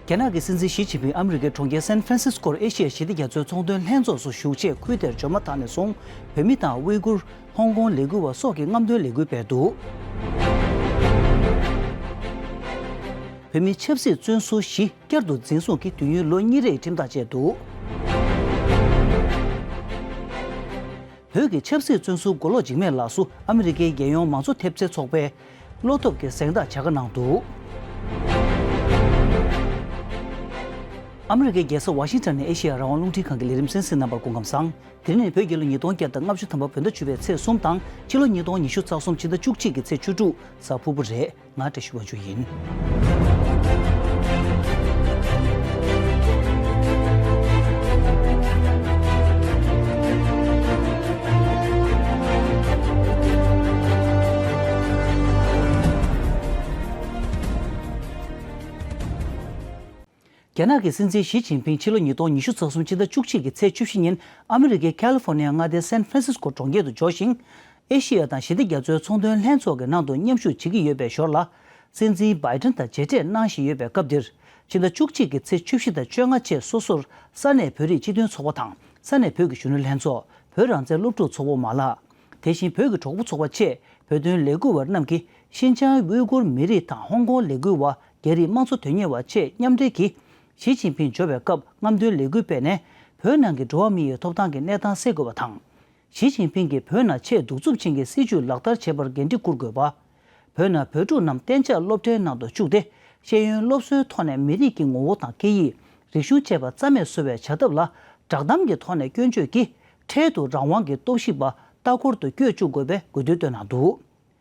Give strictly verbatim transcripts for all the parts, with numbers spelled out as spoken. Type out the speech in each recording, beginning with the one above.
རྒྱ་ནག་གི་སྲིད་འཛིན་ཞི་ཅིན་ཕིང་ཨ་མི་རི་ཀའི་གྲོང་ཁྱེར་སན་ཧྥ་རན་སིས་ཀོར་ཨེ་ཤི་ཡ་ཞི་བདེ་རྒྱ་མཚོའི་ཚོང་དོན་ལྷན་ཚོགས་སུ་ཞུགས་ཆེད་ཁུལ་དེར་འབྱོར་མ་ཐག་ནས་བཟུང་བོད་མི་དང་ཝེ་གུར། ཧོང་ཀོང་ལས་འགུལ་བ་སོགས་ཀྱི་རྔམ་སྟོན་ལས་འགུལ་སྤེལ་འདུག་བོད་མིའི་ཆབ་སྲིད་བཙོན་ཟུར་བཞི་བསྐྱར་དུ་འཛིན་བཟུང་གིས་དུས་ཡུན་ལོ་གཉིས་རེའི་ཁྲིམས་ཐག་བཅད་འདུག་བོད་ཀྱི་ཆབ་སྲིད་བཙོན་ཟུར་མགོ་ལོག་འཇིགས་མེད་ལགས་སུ་ཨ་མི་རི་ཀའི་རྒྱལ་ཡོངས་མང་གཙོ་ཐེབས་རྩའི་ཚོགས་པས་བློ་སྟོབས་ཀྱི་གཟེངས་རྟགས་བྱ་དགའ་གནང་འདུག་ཨ་མི་རི་ཀའི་རྒྱལ་ས་ཝ་ཤིང་ཊོན་ནས་ཨེ་ཤེ་ཡ་རང་དབང་རླུང་འཕྲིན་ཁང་གི་ལས་རིམ་གསན་གཟིགས་རྣམ་པར་སྐུ་ཁམས་བཟང་། དེ་རིང་ནི་བོད་རྒྱལ་ལོ་ཉིས་སྟོང་བརྒྱ་དང་ལྔ་བཅུ་ཐམ་པ་བོད་ཟླ་བཅུ་པའི་ཚེས་གསུམ་དང་ཕྱི་ལོ་ཉིས་སྟོང་ཉི་ཤུ་རྩ་གསུམ་ཕྱི་ཟླ་བཅུ་གཅིག་གི་ཚེས་བཅུ་དྲུག་གཟའ་ཕུར་བུ་རེད། ང་བཀྲ་ཤིས་དབང་ཕྱུག་ཡིན། རྒྱ་ནག་གི་སྲིད་འཛིན་ཞི་ཅིན་ཕིང་ཕྱི་ལོ་ཉིས་སྟོང་ཉི་ཤུ་རྩ་གསུམ་ཕྱི་ཟླ་བཅུ་གཅིག་གི་ཚེས་བཅུ་བཞི་ཉིན་ཨ་མི་རི་ཀའི་ཁ་ལི་ཧྥོ་ནི་ཡ་མངའ་སྡེའི་སན་ཧྥ་རན་སིས་ཀོ་གྲོང་ཁྱེར་དུ་འབྱོར་ཞིང་། ཨེ་ཤེ་ཡ་དང་ཞི་བདེ་རྒྱ་མཚོའི་ཚོང་དོན་ལྷན་ཚོགས་ཀྱི་ནང་དུ་མཉམ་ཞུགས་བྱེད་ཀྱི་ཡོད་པའི་ཞོར་ལ། སྲིད་འཛིན་བྷའི་ཏན་དང་མཇལ་འཕྲད་གནང་བཞིན་ཡོད་པའི་སྐབས་འདིར། ཕྱི་ཟླ་བཅུ་གཅིག་གི་ཚེས་བཅུ་བཞི་དང་བཅོ་ལྔ་བཅས་སོ་སོར་ས་གནས་བོད་རིགས་སྤྱི་མཐུན་ཚོགས་པ་དང་ས་གནས་བོད་ཀྱི་གཞོན་ནུ་ལྷན་ཚོགས། བོད་རང་བཙན་སློབ་ཕྲུག་ཚོགས་པ་མ་ལག་དེ་བཞིན་བོད་ཀྱི་གྲོགས་པོ་ཚོགས་པ་བཅས་བོད་དོན་ལས་འགུལ་བ་རྣམས་ཀྱིས་ཤིན་ཅང་ཝུའི་གུར་མི་རིགས་དང་ཧོང་ཀོང་ལས་འགུལ་བ། རྒྱ་རིགས་དམངས་གཙོ་དོན་གཉེར་བ་བཅས་མཉམ་འབྲེལ་གྱིས། ཞི་ཅིན་ཕིང་འབྱོར་བའི་སྐབས་རྔམ་སྟོན་ལས་འགུལ་སྤེལ་ནས། བོད་ནང་གི་འགྲོ་བ་མིའི་ཐོབ་ཐང་གི་གནས་སྟངས་སེལ་དགོས་པ་དང་། ཞི་ཅིན་ཕིང་གིས་བོད་ནང་ཆེས་གདུག་རྩུབ་ཅན་གྱི་སྲིད་བྱུས་ལག་བསྟར་བྱེད་པར་འགན་འཁྲི་འཁུར་དགོས་པ། བོད་ནང་བོད་ཕྲུག་རྣམས་གཏན་འཇགས་སློབ་གྲྭའི་ནང་དུ་བཅུག་སྟེ། ཤེས་ཡོན་སློབ་གསོའི་ཐོག་ནས་མི་རིགས་ཀྱི་ངོ་བོ་དང་སྐད་ཡིག་རིག་གཞུང་བཅས་པ་རྩ་མེད་བཟོ་བའི་བྱ་ཐབས་ལ་བསྒྲགས་གཏམ་གྱི་ཐོག་ནས་སྐྱོན་བརྗོད་ཀྱིས། འཕྲལ་དུ་རང་དབང་གི་རྟོག་ཞིབ་པ་ལྟ་སྐོར་དུ་བསྐྱོད་བཅུག་དགོས་པའི་དགོས་འདུན་བཏོན་གནང་འདུག་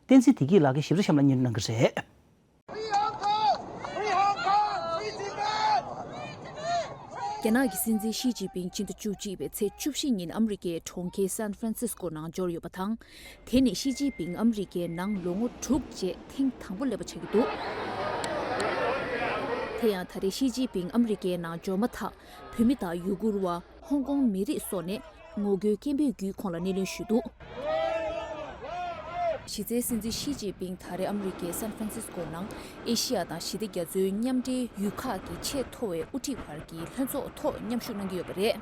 བསྟན་འཛིན་བདེ་སྐྱིད་ལགས་ཀྱིས་ཞིབ་ཕྲ་གཤམ་ལ་སྙན་སྒྲོན་གནང་གི་རེད། རྒྱ་ནག་གི་སྲིད་འཛིན་ཞི་ཅིན་ཕིང་ཕྱི་ཟླ་བཅུ་གཅིག་པའི་ཚེས་བཅུ་བཞི་ཉིན་ཨ་མི་རི་ཀའི་གྲོང་ཁྱེར་སན་ཧྥ་རན་སིས་ཀོ་ནང་འབྱོར་ཡོད་པ་དང་། དེ་ནི་ཞི་ཅིན་ཕིང་ཨ་མི་རི་ཀའི་ནང་ལོ་ངོ་དྲུག་རྗེས་ཐེངས་དང་པོ་སླེབས་པ་ཆགས་ཀྱི་འདུག་དེ་ཡང་ད་རེས་ཞི་ཅིན་ཕིང་ཨ་མི་རི་ཀའི་ནང་འབྱོར་མ་ཐག་བོད་མི་དང་ཡུ་གུར་བ། ཧོང་ཀོང་མི་རིགས་སོགས་ནས་ངོ་རྒོལ་སྐད་འབོད་བརྒྱུད་ཁོང་ལ་སྣེ་ལེན་ཞུས་འདུག་གཞི་རྩའི་སྲིད་འཛིན་ཞི་ཅིན་ཕིང་ད་རེས་ཨ་མི་རི་ཀའི་སན་ཧྥ་རན་སིས་ཀོ་ནང་ཨེ་ཤི་ཡ་དང་ཞི་བདེ་རྒྱ་མཚོའི་མཉམ་འབྲེལ་ཡུལ་ཁག་གི་ཆེས་མཐོ་བའི་དབུ་ཁྲིད་བར་གྱི་ལྷན་ཚོགས་ཐོག་མཉམ་ཞུགས་གནང་གི་ཡོད་པ་རེད།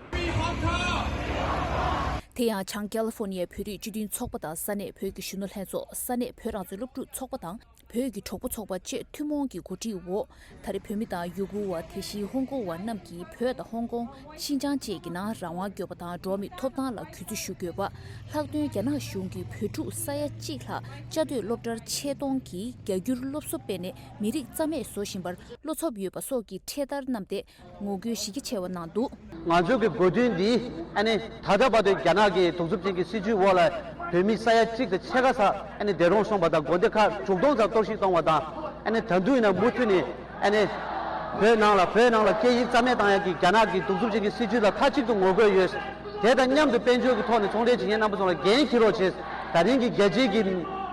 དེ་ཡང་བྱང་ཀ་ལི་ཧྥོ་ནི་ཡའི་བོད་རིགས་སྤྱི་མཐུན་ཚོགས་པ་དང་ས་གནས་བོད་ཀྱི་གཞོན་ནུ་ལྷན་ཚོགས། ས་གནས་བོད་རང་བཙན་སློབ་ཕྲུག་ཚོགས་པ་དང་། བོད་ཀྱི་གྲོགས་པོ་ཚོགས་པ་བཅས་ཐུན་མོང་གི་གོ་སྒྲིག་འོག་ད་རེས་བོད་མི་དང་ཡུ་གུར་བ། དེ་བཞིན་ཧོང་ཀོང་བ་རྣམས་ཀྱིས་བོད་དང་ཧོང་ཀོང་། ཤིན་ཅང་བཅས་ཀྱི་ནང་རང་དབང་དགོས་པ་དང་འགྲོ་བ་མིའི་ཐོབ་ཐང་ལ་གུས་བརྩི་ཞུ་དགོས་པ། ལྷག་དོན་རྒྱ་ནག་གཞུང་གིས་བོད་ཕྲུག་ས་ཡ་གཅིག་ལྷག་བཅའ་སྡོད་སློབ་གྲྭར་ཆེད་གཏོང་གིས་རྒྱ་སྒྱུར་སློབ་གསོ་སྤེལ་ནས་མི་རིགས་རྩ་མེད་བཟོ་བཞིན་པར་བློ་འཚབ་ཡོད་པ་སོགས་ཀྱི་འཕྲེད་དར་བསྣམས་ཏེ། ངོ་རྒོལ་གཞི་རྒྱ་ཆེ་བ་གནང་འདུག་ང་ཚོའི་གི་དགོས་འདུན་འདི་ཨ་ནི་ད་ལྟ་བར་དུ་རྒྱ་ནག་གི་གདུག་རྩུབ་ཅན་གྱི་སྲིད་བྱུས་འོག་ལ་བོད་མི་ས་ཡ་གཅིག་དང་ཕྱེད་ཀ་ཙམ་ཨ་ནི་འདས་གྲོངས་སོང་བ་དང་། དགོན་སྡེ་ཁག་དྲུག་སྟོང་ཙམ་གཏོར་བཤིག་གཏོང་བ་དང་། ཨ་ནི་ད་དུང་ཡིན་ན་མུ་མཐུད་ནས་ཨ་ནི་བོད་ནང་ལ་བོད་ནང་ལ་སྐད་ཡིག་རྩ་མེད་བཏང་ཡག་གི་རྒྱ་ནག་གི་གདུག་རྩུབ་ཅན་གྱི་སྲིད་བྱུས་ལ་མཐའ་གཅིག་ཏུ་ངོ་རྒོལ་ཡོད། དེ་དང་མཉམ་དུ་དཔལ་འབྱོར་གྱི་ཐོག་ནས་ཚོང་འབྲེལ་བྱེད་མཁན་རྣམ་པ་ཚོ་ལ་འགན་འཁྱེར་རོགས་བྱེད། ད་རིང་གི་རྒྱལ་སྤྱིའི་གི་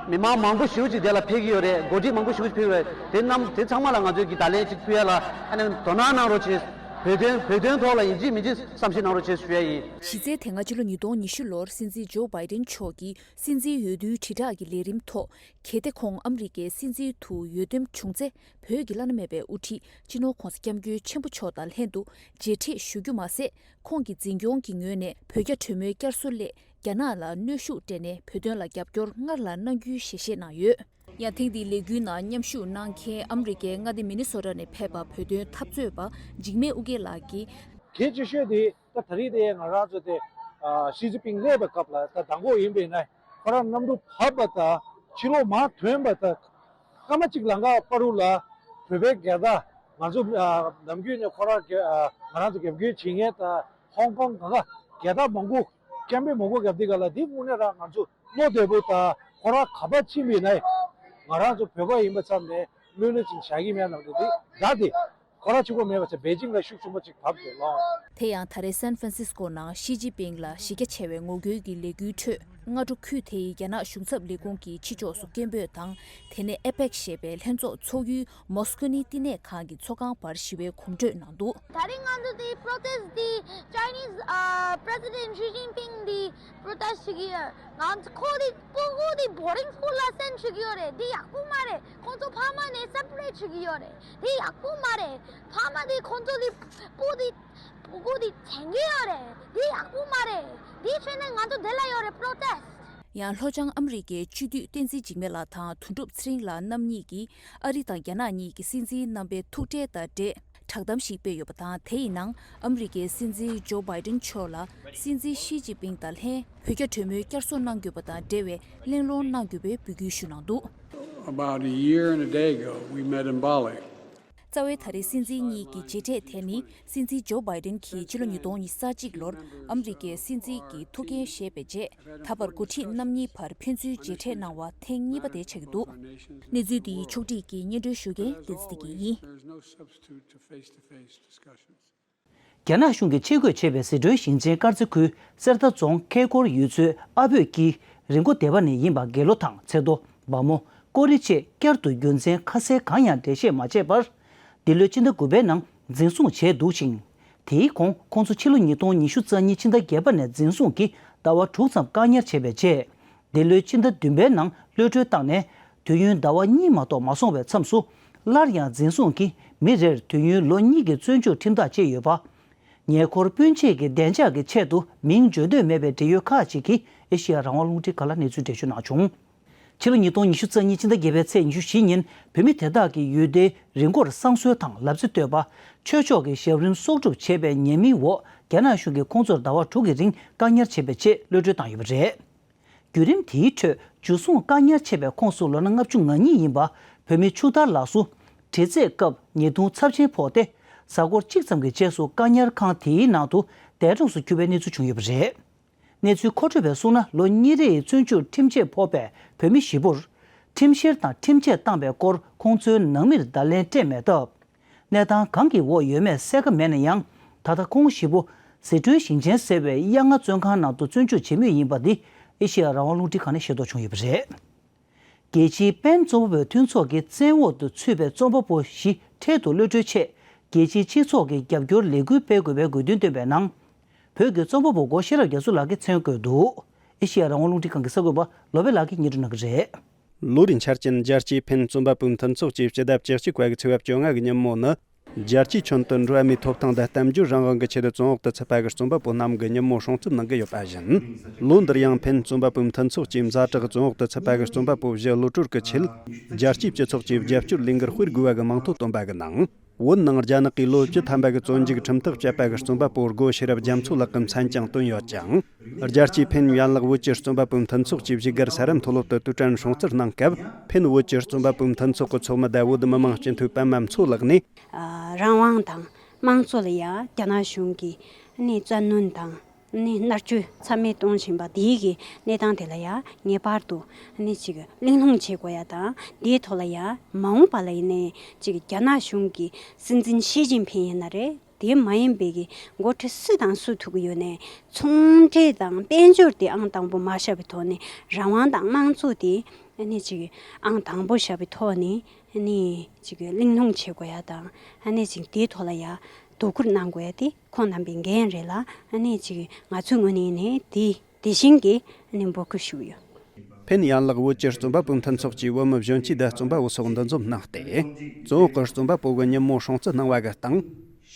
མི་མང་མང་པོ་ཞེ་པོ་ཅིག་དེ་ལ་ཕེབས་ཀྱི་ཡོད་རེད། འགོ་ཁྲིད་མང་པོ་ཞེ་པོ་ཅིག་ཕེབས་ཡོད་རེད། དེ་རྣམས་དེ་ཚང་མ་ལ་ང་ཚོས་ཀྱི་བརྡ་ལན་ཅིག་ཕུལ་ཡ་ལ་ཨ་ནི་དོ་སྣང་གནང་རོགས་བྱེད། བོད་དོན་བོད་དོན་ཐོག་ལ་ཡིན་གཅིག་མིན་གཅིག་བསམ་ཤེས་གནང་རོགས་བྱེད་ཞུ་ཡ་ཡིན། གཞི་རྩའི་དེ་སྔ་ཕྱི་ལོ་ཉིས་སྟོང་ཉི་ཤུ་ལོར་སྲིད་འཛིན་ཇོ་བྷའི་ཏན་མཆོག་གིས་སྲིད་འཛིན་འོས་བསྡུའི་དྲིལ་བསྒྲགས་ཀྱི་ལས་རིམ་ཐོག་གལ་ཏེ་ཁོང་ཨ་མི་རི་ཀའི་སྲིད་འཛིན་དུ་འོས་འདེམས་བྱུང་ཚེ། བོད་ཀྱི་བླ་ན་མེད་པའི་དབུ་ཁྲིད་སྤྱི་ནོར་༧གོང་ས་༧སྐྱབས་མགོན་ཆེན་པོ་མཆོག་དང་ལྷན་དུ་མཇལ་འཕྲད་ཞུ་རྒྱུ་མ་ཟད། ཁོང་གི་འཛིན་སྐྱོང་གི་ངོས་ནས་བོད་རྒྱ་གྲོས་མོལ་བསྐྱར་གསོ་སླད་རྒྱ་ནག་ལ་གནོན་ཤུགས་སྤྲད་ནས་བོད་དོན་ལ་རྒྱབ་སྐྱོར་སྔར་ལས་གནང་རྒྱུའི་ཞལ་བཞེས་གནང་ཡོད། ཡང་ཐེངས་འདིའི་ལས་འགུལ་ནང་མཉམ་ཞུགས་གནང་མཁན་ཨ་མི་རི་ཀའི་མངའ་སྡེ་མི་ནི་སོ་ཊ་ནས་ཕེབས་པ་བོད་དོན་འཐབ་རྩོད་པ་འཇིགས་མེད་ཨུ་རྒྱན་ལགས་ཀྱིས། གལ་ཆེ་ཤོས་དེ་ད་ད་རེས་དེ་ང་རང་ཚོ་དེ་ཨ་ཞི་ཅིན་ཕིང་སླེབས་པའི་སྐབས་ལ་ད་དང་པོ་ཡིན་པས་ན་ཁོ་རང་གནམ་གྲུ་བབས་པ་དང་ཕྱི་ལོགས་མར་ཐོན་པ་དང་སྐར་མ་གཅིག་ལམ་ཁ་བར་དུ་ལ་བོད་པའི་རྒྱལ་དར་ང་ཚོ་ཨ་ནམ་རྒྱུན་ནས་ཁོ་རང་རྒྱ་ཨ་ང་རང་ཚོ་རྒྱབ་སྐྱོར་བྱེད་མཁན་དང་ཧོང་ཀོང་གང་ག་རྒྱལ་དར་མང་པོ་ཀེམ་པེན་མང་པོ་བརྒྱབ་དུས་ག་ལ་དེ་དངོས་གནས་རང་ང་ཚོ་བློ་བདེ་པོ་དང་ཁོ་རང་ག་པར་ཕྱིན་པ་ཡིན་ན་ང་རང་ཚོ་བོད་པ་ཡིན་པ་ཙམ་ནས་བློ་ལོན་ཅིག་བཞག་གི་མེད་ལབ་ནས་དེ་ད་དེ། ཁོ་རང་གཅིག་པོ་མེད་པ་བྱས་པེ་ཅིང་ལ་ཤུགས་ཆེན་པོ་ཅིག་བབས་ཡོད་ལོ། དེ་ཡང་ད་རེས་སན་ཧྥ་རན་སིས་ཀོ་ནང་ཞི་ཅིན་ཕིང་ལ་གཞི་རྒྱ་ཆེ་བའི་ངོ་རྒོལ་གྱི་ལས་འགུལ་ཁྲོད་སྔ་དྲོ་ཁུལ་དེའི་རྒྱ་ནག་གཞུང་ཚབ་ལས་ཁུངས་ཀྱི་ཕྱི་ཕྱོགས་སུ་སྐད་འབོད་དང་། དེ་ནས་ཨེ་པེག་ཞེས་པའི་ལྷན་ཚོགས་ཚོགས་ཡུལ་མོ་སི་ཀོ་ནི་བསྟི་གནས་ཁང་གི་ཚོགས་ཁང་བར་ཞི་བའི་གོམ་བགྲོད་གནང་འདུག་ད་རིང་ང་ཚོ་དེ་པྲོ་ཊེསི་དེ་ཅའི་ནིས་ཨ་པྲེ་སི་ཌེན་ཞི་ཅིན་ཕིང་དེ་པྲོ་ཊེསི་བྱེད་ཀྱི་ཡོད། ང་ཚོ་ཁོ་དེ་སྤུ་གུ་དེ་བོར་ཌིང་སྐུལ་ལ་སེན་ཌི་བྱེད་ཀྱི་ཡོད་རེད། དེ་ཡག་པོ་མ་རེད། ཁོང་ཚོ་ཕ་མ་ནས་སེ་པ་རེ་ཊི་ ཆགས་ཀྱི་ཡོད་རེད། དེ་ཡག་པོ་མ་རེད། ཕ་མ་དེ་ཁོང་ཚོ་དེ་སྤུ་དེ་སྤུ་གུ་དེ་དྲན་གྱི་ཡོད་རེད། དེ་ཡག་པོ་མ་རེད། དེའི་ཆེད་ནས་ང་ཚོ་དེ་ལ་ཡོད་རེད། པྲོ་ཊེ་སི་ཊི། ཡང་ལྷོ་བྱང་ཨ་མི་རི་ཀའི་སྤྱི་འཐུས་བསྟན་འཛིན་འཇིགས་མེད་ལགས་དང་དོན་གྲུབ་ཚེ་རིང་ལགས་རྣམ་གཉིས་ཀྱིས་ཨ་རི་དང་རྒྱ་ནག་གཉིས་ཀྱི་སྲིད་འཛིན་རྣམ་པའི་ཐུག་འཕྲད་དང་འབྲེལ་བསྒྲགས་གཏམ་ཞིག་སྤེལ་ཡོད་པ་དང་། དེ་ཡི་ནང་ཨ་མི་རི་ཀའི་སྲིད་འཛིན་ཇོ་བྷའི་ཏིན་མཆོག་ལ་སྲིད་འཛིན་ཞི་ཅིན་ཕིང་དང་ལྷན་བོད་རྒྱ་གྲོས་མོལ་བསྐྱར་གསོ་གནང་དགོས་པ་དང་འབྲེལ་བའི་གླེང་སློང་གནང་དགོས་པའི་འབོད་སྐུལ་ཞུས་གནང་འདུག About a year and a day ago, we met in Bali. རྩ་བའི་ད་རེས་སྲིད་འཛིན་གཉིས་ཀྱི་མཇལ་འཕྲད་དེ་ནི་སྲིད་འཛིན་ཇོ་བྷའི་ཏིན་གྱིས་ཕྱི་ལོ་ཉིས་སྟོང་ཉི་ཤུ་རྩ་གཅིག་ལོར་ཨ་མི་རི་ཀའི་སྲིད་འཛིན་གྱི་ཐུགས་འགན་བཞེས་པའི་རྗེས། ད་བར་འགོ་ཁྲིད་རྣམ་གཉིས་བར་ཕན་ཚུན་མཇལ་འཕྲད་གནང་བ་ཐེངས་གཉིས་པ་དེ་ཆགས་ཀྱི་འདུག་གནས་ཚུལ་འདི་ཕྱོགས་སྒྲིག་གིས་སྙན་སྒྲོན་ཞུ་མཁན་བསྟན་འཛིན་བདེ་སྐྱིད་ཡིན། རྒྱ་ནག་གཞུང་གིས་ཆེད་བསྐོས་བྱས་པའི་ཟི་ཁྲོན་ཞིང་ཆེན་དཀར་མཛེས་ཁུལ་གསེར་རྟ་རྫོང་ཁལ་སྐོར་ཡུལ་ཚོའི་ཨ་བོད་ཀྱིས་རི་མགོ་སྡེ་བ་ནས་ཡིན་པ་དགེ་ལོ་དང་ཚེ་རྡོ། འབའ་མོ། ཀོ་རི་བཅས་བསྐྱར་དུ་རྒྱུ་མཚན་ཁ་གསལ་གང་ཡང་འགྲེལ་བཤད་མ་བྱས་པར། འདི་ལོའི་ཕྱི་ཟླ་དགུ་པའི་ནང་འཛིན་བཟུང་བྱས་འདུག་ཅིང་། དེའི་གོང་ཁོང་ཚོ་ཕྱི་ལོ་ཉིས་སྟོང་ཉི་ཤུ་རྩ་གཉིས་ཕྱི་ཟླ་བརྒྱད་པ་ནས་འཛིན་བཟུང་གིས་ཟླ་བ་དྲུག་ཙམ་བཀག་ཉར་བྱས་པའི་རྗེས། འདི་ལོའི་ཕྱི་ཟླ་བདུན་པའི་ནང་གློད་གྲོལ་བཏང་ནས་དུས་ཡུན་ཟླ་བ་གཉིས་མ་གཏོགས་མ་སོང་བའི་མཚམས་སུ། སླར་ཡང་འཛིན་བཟུང་གིས་མི་རེར་དུས་ཡུན་ལོ་གཉིས་ཀྱི་བཙོན་འཇུག་ཁྲིམས་ཐག་བཅད་ཡོད་པ། ཉེ་འཁོར་སྤུན་མཆེད་ཀྱི་བདེ་འཇགས་ཀྱི་ཆེད་དུ་མིང་བརྗོད་འདོད་མེད་པའི་འབྲེལ་ཡོད་ཁག་ཅིག་གིས་ཨེ་ཤེ་ཡ་རང་དབང་རླུང་འཕྲིན་ཁང་ལ་གནས་ཚུལ་འགྲེལ་བརྗོད་གནང་བྱུང་། ཕྱི་ལོ་ཉིས་སྟོང་ཉི་ཤུ་རྩ་གཉིས་ཕྱི་ཟླ་བརྒྱད་པའི་ཚེས་ཉི་ཤུ་བཞི་ཉིན་བོད་མི་དེ་དག་གི་ཡུལ་སྡེའི་རི་མགོར་བསང་གསོལ་དང་ལབ་རྩེ་བསྟོད་པ། ཆོས་ཕྱོགས་ཀྱི་ཞབས་རིམ་གསོག་སྒྲུབ་བྱས་པའི་ཉེས་མིང་འོག་རྒྱ་ནག་གཞུང་གིས་ཁོང་ཚོར་ཟླ་བ་དྲུག་གི་རིང་བཀག་ཉར་བྱས་པའི་རྗེས་གློད་གྲོལ་བཏང་ཡོད་པ་རེད། བརྒྱུད་རིམ་དེའི་ཁྲོད་འཇུ་བཟུང་བཀག་ཉར་བྱས་པའི་ཁོངས་སུ་ལོ་ན་ལྔ་བཅུ་ང་གཉིས་ཡིན་པ་བོད་མི་ཆུ་དར་ལགས་སུ། དྲི་རྩད་སྐབས་ཉེས་རྡུང་ཚབས་ཆེན་ཕོག་སྟེ། གཟའ་འཁོར་གཅིག་ཙམ་གྱི་རྗེས་སུ་བཀག་ཉར་ཁང་དེའི་ནང་དུ་འདས་གྲོངས་སུ་གྱུར་པའི་གནས་ཚུལ་བྱུང་ཡོད་པ་རེད། གནས་ཚུལ་མཁོ་སྤྲོད་པས་གསུངས་ན། ལོ་གཉིས་རེའི་བཙོན་འཇུག་ཁྲིམས་ཆད་ཕོག་པའི་བོད་མི་བཞི་པོར། ཁྲིམས་བཤེར་དང་ཁྲིམས་ཆད་བཏང་བའི་སྐོར་ཁོང་ཚོའི་ནང་མིར་བརྡ་ལན་སྤྲད་མེད་སྟབས། གནས་སྟངས་གང་གི་འོག་ཡོད་མེད་གསལ་ཁ་མེད་ན་ཡང་། ད་ལྟ་ཁོང་བཞི་པོ་ཟི་ཁྲོན་ཞིང་ཆེན་ཟེར་བའི་གཡག་རྔ་བཙོན་ཁང་ནང་དུ་བཙོན་འཇུག་བྱེད་མུས་ཡིན་པ་འདི་ཨེ་ཤེ་ཡ་རང་དབང་རླུང་འཕྲིན་ཁང་ནས་ཤེས་རྟོགས་བྱུང་ཡོད་པ་རེད། རྒྱལ་སྤྱིའི་པེན་རྩོམ་པ་པོའི་མཐུན་ཚོགས་ཀྱི་བཙན་འོག་ཏུ་ཚུད་པའི་རྩོམ་པ་པོ་བཞི་འཕྲལ་དུ་གློད་གྲོལ་ཆེད། རྒྱལ་སྤྱིའི་སྤྱི་ཚོགས་ཀྱིས་རྒྱབ་སྐྱོར་ལས་འགུལ་སྤེལ་དགོས་པའི་དགོས་འདུན་བཏོན་པའི་ནང་། བོད་ཀྱི་རྩོམ་པ་པོ་སྒོ་ཤེས་རབ་རྒྱ་མཚོ་ལགས་ཀྱིས་མཚན་བཀོད་འདུག་ཨེ་ཤེ་ཡ་རང་དབང་རླུང་འཕྲིན་ཁང་གི་གསར་འགོད་པ་བློ་བྷེ་ལགས་ཀྱིས་སྙན་སྒྲོན་གནང་གི་རེད། ལོ་རེའི་འཆར་ཅན་རྒྱལ་སྤྱིའི་ཕེན་རྩོམ་པ་པོའི་མཐུན་ཚོགས་ཀྱིས་སྤྱི་ཟླ་བཅུ་གཅིག་པ་གི་ཚེས་པ་བཅོ་ལྔ་གི་ཉིན་མོ་ནི། རྒྱལ་སྤྱིའི་ཁྱོན་དུ་འགྲོ་བ་མིའི་ཐོབ་ཐང་དང་གཏམ་བརྗོད་རང་དབང་གི་ཆེད་དུ་བཙོན་འོག་ཏུ་ཚུད་པ་གི་རྩོམ་པ་པོ་རྣམས་ཀྱི་ཉིན་མོ་སྲུང་བརྩི་གནང་གི་ཡོད་པ་བཞིན། ལོ་འདིར་ཡང་ཕེན་རྩོམ་པ་པོའི་མཐུན་ཚོགས་ཀྱིས་ཛ་དྲག་བཙོན་འོག་ཏུ་ཚུད་པ་གི་རྩོམ་པ་པོ་བཞི་གློད་གྲོལ་གྱི་ཆེད། རྒྱལ་སྤྱིའི་སྤྱི་ཚོགས་ཀྱིས་རྒྱབ་སྐྱོར་ལས་འགུལ་སྤེལ་དགོས་པ་གི་མིང་ཐོ་བཏོན་པ་གི་ནང་། བོད་ནང་རྒྱ་ནག་གིས་ལོ་བཅུ་ཐམ་པ་གི་བཙོན་འཇུག་ཁྲིམས་ཐག་བཅད་པ་གི་རྩོམ་པ་པོ་སྒོ་ཤེས་རབ་རྒྱ་མཚོ་ལགས་ཀྱི་མཚན་ཀྱང་བཏོན་ཡོད་ཅིང་། རྒྱལ་སྤྱིའི་ཕེན་ཡན་ལག་བོད་ཀྱི་རྩོམ་པ་པོའི་མཐུན་ཚོགས་ཀྱིས་བཞུགས་སྒར་ས་རཱ་མཐོ་སློབ་ཏུ་དུས་དྲན་སྲུང་བརྩི་གནང་སྐབས། ཕེན་བོད་ཀྱི་རྩོམ་པ་པོའི་མཐུན་ཚོགས་ཀྱི་ཚོགས་མི་དང་བོད་མི་མང་སྤྱི་འཐུས་པད་མ་མཚོ་ལགས་ནས། ཨ། རང་དབང་དང་དམངས་གཙོ་ལ་ཡ་རྒྱ་ནག་གཞུང་གིས་ནི་བཙན་གནོན་དང་ནི་མནར་གཅོད་ཚད་མེད་གཏོང་བཞིན་པ་དེའི་གི་གནས་སྟངས་དེ་ལ་ཡ་ངེས་པར་དུ་ནི་ཅིག་གླེང་སློང་བྱེད་དགོས་ཡ་དང་། དེའི་ཐོག་ལ་ཡ་མ་འོངས་པ་ལ་ཡིན་ནའི་ཅིག་རྒྱ་ནག་གཞུང་གི་སྲིད་འཛིན་ཞི་ཅིན་ཕིང་ཡིན་ན་རེད། དེ་མ་ཡིན་པའི་གི་འགོ་ཁྲིད་སུ་དང་སུ་ཐུག་གི་ཡོད་ནའི་ཚོང་འབྲེལ་དང་དཔལ་འབྱོར་དེ་ཨང་དང་པོ་མ་བཞག་པའི་ཐོག་ནས། རང་དབང་དང་དམངས་གཙོ་དེ་ནི་ཅིག་ཨང་དང་པོ་བཞག་པའི་ཐོག་ནས་ནི་ཅིག་གླེང་སློང་བྱེད་དགོས་ཡ་དང་། ནི་ཅིག་དེའི་ཐོག་ལ་ཡ་དོ་ཁུར་གནང་དགོས་ཡ་དེ་ཁོང་རྣམ་པའི་འགན་རེད་ལ། ནི་ཅིག་ང་ཚོའི་ངོས་ནས་ནི་དེ་དེ་བཞིན་གྱི་ནི་འབོད་སྐུལ་ཞུས་ཡོད། ཕིན་ཡན་ལག་བོད་ཀྱི་རྩོམ་པ་པོའི་མཐུན་ཚོགས་ཀྱིས་བོད་མི་གཞོན་སྐྱེས་དང་རྩོམ་པ་པོ་སོགས་འདུ་འཛོམས་གནང་སྟེ། བཙོན་འོག་གི་རྩོམ་པ་པོ་གི་ཉིན་མོ་སྲུང་བརྩི་གནང་བ་གི་སྟེང་།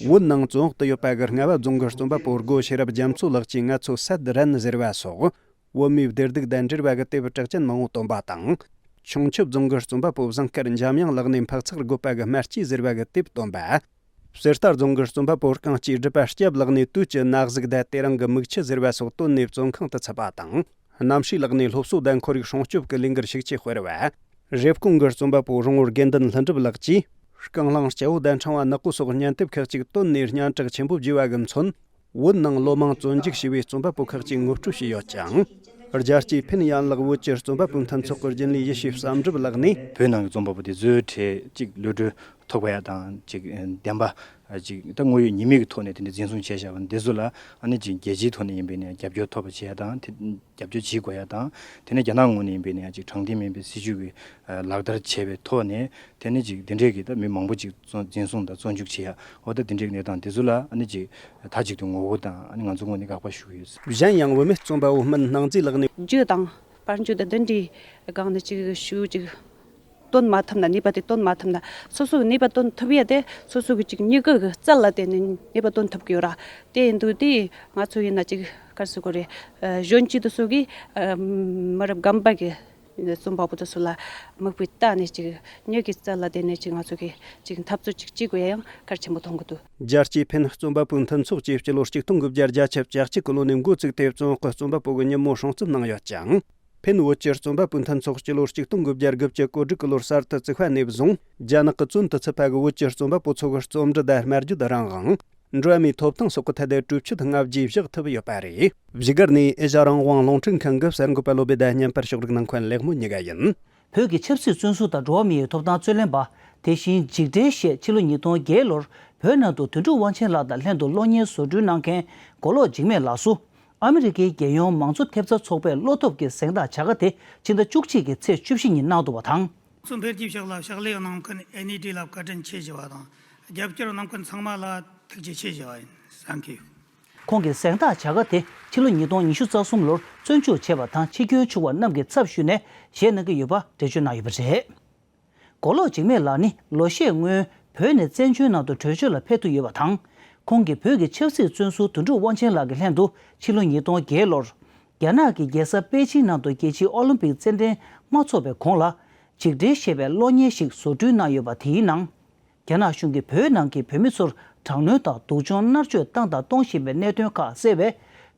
བོད་ནང་བཙོན་འོག་ཏུ་ཡོད་པ་གི་རྔ་བ་རྫོང་གི་རྩོམ་པ་པོ་སྒོ་ཤེས་རབ་རྒྱ་མཚོ་ལགས་ཀྱིས་ང་ཚོ་སད་རན་ཟེར་བ་སོགས། བོད་མིའི་བདེ་སྡུག་དང་འབྲེལ་བ་གི་དེབ་གྲགས་ཅན་མང་བོ་བཏོན་པ་དང་། ཁྱུང་མཆུབ་རྫོང་གི་རྩོམ་པ་པོ་བཟང་དཀར་འཇམ་དབྱངས་ལགས་ནས་འཕག་འཚག་དགོད་པ་གི་དམར་སྐྱེས་ཟེར་བ་གི་དེབ་བཏོན་པ། གསེར་རྟ་རྫོང་གི་རྩོམ་པ་པོ་རྐང་གཅིག་སྒྲུབ་པ་སྐྱབས་ལགས་ནས་དུས་ཀྱི་ན་ཟུག་དང་དེ་རིང་གི་མིག་ཆུ་ཟེར་བ་སོགས་བཏོན་ནས་བཙོན་ཁང་དུ་ཚུད་པ་དང་། རྣམ་ཤེས་ལགས་ནས་སློབ་གསོ་དང་ཁོར་ཡུག་སྲུང་སྐྱོབ་ཀྱི་ལས་འགུལ་ཤུགས་ཆེ་སྤེལ་བ། རེབ་གོང་གི་རྩོམ་པ་པོ་རོང་བོ་དགེ་འདུན་ལྷུན་གྲུབ་ལགས་ཀྱིས། རྐང་གླང་སྐྱ་བོ་དང་ཕྲེང་བ་ནག་པོ་སོགས་སྙན་དེབ་ཁག་ཅིག་བཏོན་ནས་སྙན་གྲགས་ཆེན་པོ་བརྒྱུད་པ་གི་མཚོན། བོད་ནང་ལོ་མང་བཙོན་འཇུག་བྱས་པའི་རྩོམ་པ་པོ་ཁག་ཅིག་ངོ་སྤྲོད་བྱས་ཡོད་ཅིང་། རྒྱལ་སྤྱིའི་ཕིན་ཡན་ལག་བོད་ཀྱི་རྩོམ་པ་པོའི་མཐུན་ཚོགས་ཀྱི་རྒྱུན་ལས་ཡེ་ཤེས་བསམ་གྲུབ་ལགས་ནས། བོད་ནང་གི་རྩོམ་པ་པོ་དེ་ཚོའི་གྲས་གཅིག་གློད་གྲོལ་ཐོབ་པ་ཡ་དང་། གཅིག་བདེན་པ་གཅིག་ད་དངོས་ཡོད་ཉེས་མེད་ཀྱི་ཐོག་ནས་དེ་འདྲ་འཛིན་བཟུང་བྱས་བཞག་པ་འདི་ཚོ་ལ། ཨ་ནི་གཅིག་རྒྱལ་སྤྱིའི་ཐོག་ནས་ཡིན་པའི་ནས་རྒྱབ་སྐྱོར་ཐོབ་པ་བྱེད་ཡ་དང་། དེ་རྒྱབ་སྐྱོར་བྱེད་དགོས་ཡ་དང་། དེ་ནས་རྒྱ་ནག་ངོས་ནས་ཡིན་པའི་ནས་གཅིག་དྲང་བདེན་མིན་པའི་སྲིད་བྱུས་ཀྱི་ལག་བསྟར་བྱས་པའི་ཐོག་ནས། དེ་ནས་ཅིག་དེ་འདྲས་ཀྱི་ད་མི་མང་པོ་ཅིག་བཙོན་འཛིན་བཟུང་དང་བཙོན་འཇུག་བྱེད་ཡ། འོ་ད་དེ་འདྲས་ཀྱི་གནས་སྟངས་དེ་ཚོ་ལ་ཨ་ནི་ཅིག་མཐའ་གཅིག་ཏུ་ངོ་རྒོལ་དང་། ཨ་ནི་ང་ཚོ་ངོས་ནས་དགག་པ་ཞུ་གི་ཡོད། གཞན་ཡང་བུད་མེད་རྩོམ་པ་བོ་སྨན་སྣང་མཛེས་ལགས་ནས། རྒྱུ་དང་དཔལ་འབྱོར་དང་དེ་འདྲའི་སྒང་ནས་ཅིག་ཞུ་ཅིག་ བཏོན་མ་ཐུབ་ན། ནུས་པ་དེ་བཏོན་མ་ཐུབ་ན། སོ་སོ་གི་ནུས་པ་བཏོན་ཐུབ་ཡ་དེ་སོ་སོ་གི་ཅིག་མྱུ་གུ་གི་རྩལ་ལ་བརྟེན་ནས་ནུས་པ་བཏོན་ཐུབ་ཀྱི་ཡོད་ར། དེ་ཡིན་དུས་དེ་ང་ཚོ་ཡིན་ན་ཅིག་ག་རེ་ཟེར་དགོས་རེད། ཨ། གཞོན་སྐྱེས་དེ་ཚོ་གིས། ཨ། མི་རབས་རྒན་པ་གི་རྩོམ་པ་པོ་དེ་ཚོ་ལ་མིག་དཔེ་ལྟ་ནས་ཅིག་མྱུ་གུའི་རྩལ་ལ་བརྟེན་ནས་ཅིག་ང་ཚོ་གིས་ཅིག་འཐབ་རྩོད་ཅིག་བྱེད་དགོས་ཡ་ཡང་གལ་ཆེན་པོ་མཐོང་གི་འདུག། རྒྱལ་སྤྱིའི་ཕིན་རྩོམ་པ་པོའི་མཐུན་ཚོགས་ཀྱིས་སྤྱི་ལོ་ཆིག་སྟོང་དགུ་བརྒྱ་བརྒྱད་ཅུ་གྱ་གཅིག་གི་ལོ་ནས་འགོ་བཙུགས་ཏེ། བཙོན་དཔང་གི་རྩོམ་པ་པོ་གི་ཉིན་མོ་སྲུང་བརྩི་གནང་ཡོད་ཅིང་། ཕིན་བོད་ཀྱི་རྩོམ་པ་པོའི་མཐུན་ཚོགས་སྤྱི་ལོ་ཆིག་སྟོང་དགུ་བརྒྱ་དགུ་བཅུ་གོ་དྲུག་གི་ལོར་གསར་དུ་བཙུགས་པ་ནས་བཟུང་། རྒྱ་ནག་གི་བཙོན་དུ་ཚུད་པ་གི་བོད་ཀྱི་རྩོམ་པ་པོ་ཚོ་གི་རྩོམ་འབྲི་དང་སྨྲ་བརྗོད་རང་དབང་། འགྲོ་བ་མིའི་ཐོབ་ཐང་སོགས་ཀྱི་ཐད་དུ་གྲོས་ཆོད་ལྔ་བརྒྱ་བཞག་ཐུབ་ཡོད་པ་རེད། བཞུགས་སྒར་ནས་ཨེ་ཤ་ཡ་རང་དབང་རླུང་འཕྲིན་ཁང་གི་གསར་འགོད་པ་བློ་བདེ་དང་བརྙན་པར་ཕྱོགས་སྒྲིག་གནང་མཁན་ལེགས་མོ་གཉིས་ཀ་ཡིན། བོད་ཀྱི་ཆབ་སྲིད་བཙོན་ཟུར་དང་འགྲོ་བ་མིའི་ཐོབ་ཐང་རྩོད་ལེན་པ། དེ་བཞིན་འཇིགས་བྲལ་ཞེས་ཕྱི་ལོ་ཉིས་སྟོང་བརྒྱད་ལོར་བོད་ནང་དུ་དོན་གྲུབ་དབང་ཆེན་ལགས་དང་ལྷན་དུ་གློག་བརྙན་བཟོ་སྐྲུན་གནང་མཁན་མགོ་ལོག་འཇིགས་མེད་ལགས་སུ། ཨ་མི་རི་ཀའི་རྒྱལ་ཡོངས་མང་གཙོ་ཐེབས་རྩ་ཚོགས་པའི་བློ་ཐོབ་ཀྱི་གཟེངས་རྟགས་བྱ་དགའ་དེ་ཕྱི་ཟླ་བཅུ་གཅིག་གི་ཚེས་བཅུ་བཞི་ཉིན་གནང་འདུག་པ་དང་། གསུང་འཕེལ་གྱི་ཕྱག་ལ་ཕྱག་ལས་གནང་མཁན་ཨེན་ཨི་ཊི་ལ་བཀའ་དྲིན་ཆེ་ཞུ་བ་དང་། རྒྱབ་སྐྱོར་གནང་མཁན་ཚང་མ་ལ་ཐུགས་རྗེ་ཆེ་ཞུ་བ་ཡིན། བཟང་གི། ཁོང་གི་གཟེངས་རྟགས་བྱ་དགའ་དེ་ཕྱི་ལོ་ཉིས་སྟོང་ཉི་ཤུ་རྩ་གསུམ་ལོར་བཙོན་འཇུག་བྱས་པ་དང་། འཆི་སྐྱོན་བྱུང་བ་རྣམས་ཀྱི་ཚབ་ཞུས་ནས་བཞེས་གནང་གི་ཡོད་པ་འགྲེལ་བརྗོད་གནང་ཡོད་པ་རེད། མགོ་ལོག་འཇིགས་མེད་ལགས་ནི་ལོ་ཤས་སྔོན་བོད་ནས་བཙན་བྱོལ་ནང་དུ་བྲོས་བྱོལ་ལ་ཕེབས་ཐུབ་ཡོད་པ་དང་། ཁོང་གིས་བོད་ཀྱི་ཆབ་སྲིད་བཙོན་ཟུར་དོན་གྲུབ་དབང་ཆེན་ལགས་ཀྱི་ལྷན་དུ་ཕྱི་ལོ་ཉིས་སྟོང་བརྒྱད་ལོར། རྒྱ་ནག་གི་རྒྱལ་ས་པེ་ཅིང་ནང་དུ་རྒྱལ་སྤྱིའི་ཨོ་ལིམ་པིག་རྩེད་འགྲན་མ་འཚོགས་པའི་གོང་ལ། འཇིགས་བྲལ་ཞེས་པའི་གློག་བརྙན་ཞིག་བཟོ་སྐྲུན་གནང་ཡོད་པ། དེའི་ནང་། རྒྱ་ནག་གཞུང་གིས་བོད་ནང་གི་བོད་མི་ཚོར་དྲག་གནོན་དང་སྡུག་སྦྱོང་མནར་གཅོད་བཏང་དང་གཏོང་བཞིན་པའི་གནད་དོན་ཁག་གསལ་བས།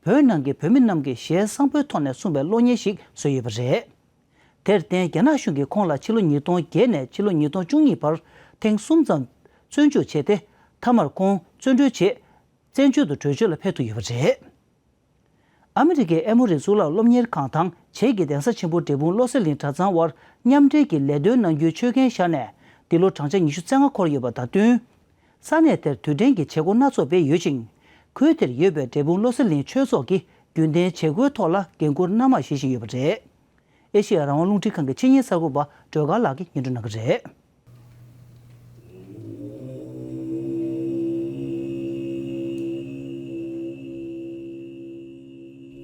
བོད་ནང་གི་བོད་མི་རྣམས་ཀྱིས་ཞལ་བཟང་པོའི་ཐོག་ནས་གསུངས་པའི་གློག་བརྙན་ཞིག་བཟོས་ཡོད་པ་རེད། དེར་བརྟེན། རྒྱ་ནག་གཞུང་གིས་ཁོང་ལ་ཕྱི་ལོ་ཉིས་སྟོང་བརྒྱད་ནས་ཕྱི་ལོ་ཉིས་སྟོང་བཅུ་གཉིས་བར་ཐེངས་གསུམ་ཙམ་བཙོན་འཇུག་བྱས་ཏེ། མཐའ་མར་ཁོང་བཙོན་གྲོལ་རྗེས། བཙན་བྱོལ་དུ་བྲོས་བྱོལ་ལ་ཕེབས་ཐུབ་ཡོད་པ་རེད། ཨ་མི་རི་ཀའི་ཨེ་མོ་རི་གཙུག་ལག་སློབ་གཉེར་ཁང་དང་བྱེས་ཀྱི་གདན་ས་ཆེན་པོ་འབྲས་སྤུངས་བློ་གསལ་གླིང་གྲྭ་ཚང་དབར་མཉམ་འབྲེལ་གྱི་ལས་དོན་གནང་རྒྱུའི་ཆོད་གན་བཞག་ནས། འདི་ལོ་བགྲང་བྱ་ཉི་ཤུ་རྩ་ལྔ་འཁོར་ཡོད་པ་དང་བསྟུན། ས་གནས་དེར་དུས་དྲན་གྱི་བྱེད་སྒོ་སྣ་ཚོགས་སྤེལ་ཡོད་ཅིང་། ཁུལ་དེར་ཡོད་པའི་འབྲས་སྤུངས་བློ་གསལ་གླིང་ཆོས་ཚོགས་ཀྱིས་རྒྱུན་ལྡན་བྱེད་སྒོའི་ཐོག་ལ་འགན་འཁུར་སྣ་མང་བཞེས་བཞིན་ཡོད་པ་རེད། ཨེ་ཤེ་ཡ་རང་དབང་རླུང་འཕྲིན་ཁང་གི་ཆེད་གཉེར་གསར་འགོད་པ་སྒྲོལ་དཀར་ལགས་ཀྱིས་སྙན་སྒྲོན་གནང་གི་རེད།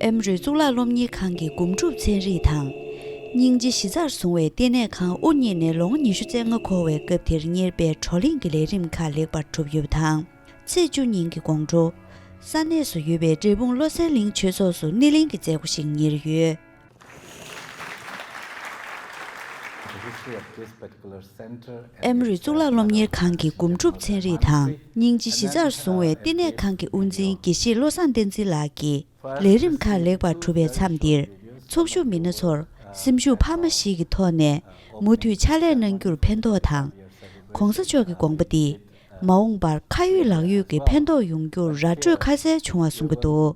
ཨེ་མོ་རི་གཙུག་ལག་སློབ་གཉེར་ཁང་གི་སྒོམ་སྒྲུབ་ཚན་རིག་དང་། སྙིང་རྗེ་གཞི་རྩར་བཟུང་བའི་བསྟི་གནས་ཁང་དབུ་བརྙེས་ནས་ལོ་ངོ་ཉི་ཤུ་རྩ་ལྔ་འཁོར་བའི་སྐབས་དེར་གཉེར་པའི་བགྲོ་གླེང་གི་ལས་རིམ་ཁག་ལེགས་པར་གྲུབ་ཡོད་པ་དང་། ཚེས་བཅུ་ཉིན་གྱི་དགོང་དྲོ། ས་གནས་སུ་ཡོད་པའི་འབྲས་སྤུངས་བློ་གསལ་གླིང་ཆོས་ཚོགས་སུ་སྣེ་ལེན་གྱི་མཛད་སྒོ་ཞིག་གཉེར་ཡོད། ཨེ་མོ་རི་གཙུག་ལག་སློབ་གཉེར་ཁང་གི་སྒོམ་སྒྲུབ་ཚན་རིག་དང་། སྙིང་རྗེ་གཞི་རྩར་བཟུང་བའི་བསྟི་གནས་ཁང་གི་དབུ་འཛིན་དགེ་བཤེས་བློ་བཟང་བསྟན་འཛིན་ལགས་ཀྱིས། ལས་རིམ་ཁག་ལེགས་པར་གྲུབ་པའི་མཚམས་འདིར། ཚོགས་ཞུགས་མི་སྣ་ཚོར་སེམས་ཤུགས་འཕར་མ་ཞིག་གི་ཐོག་ནས། མུ་མཐུད་ཕྱག་ལས་གནང་རྒྱུར་ཕན་ཐོགས་དང་། ༸གོང་ས་མཆོག་གི་དགོངས་པ་འདིས། མ་འོངས་པར་ཁ་ཡོད་ལག་ཡོད་ཀྱི་ཕན་ཐོགས་ཡོང་རྒྱུར་ར་སྤྲོད་ཁ་གསལ་བྱུང་བ་གསུང་གི་འདུག།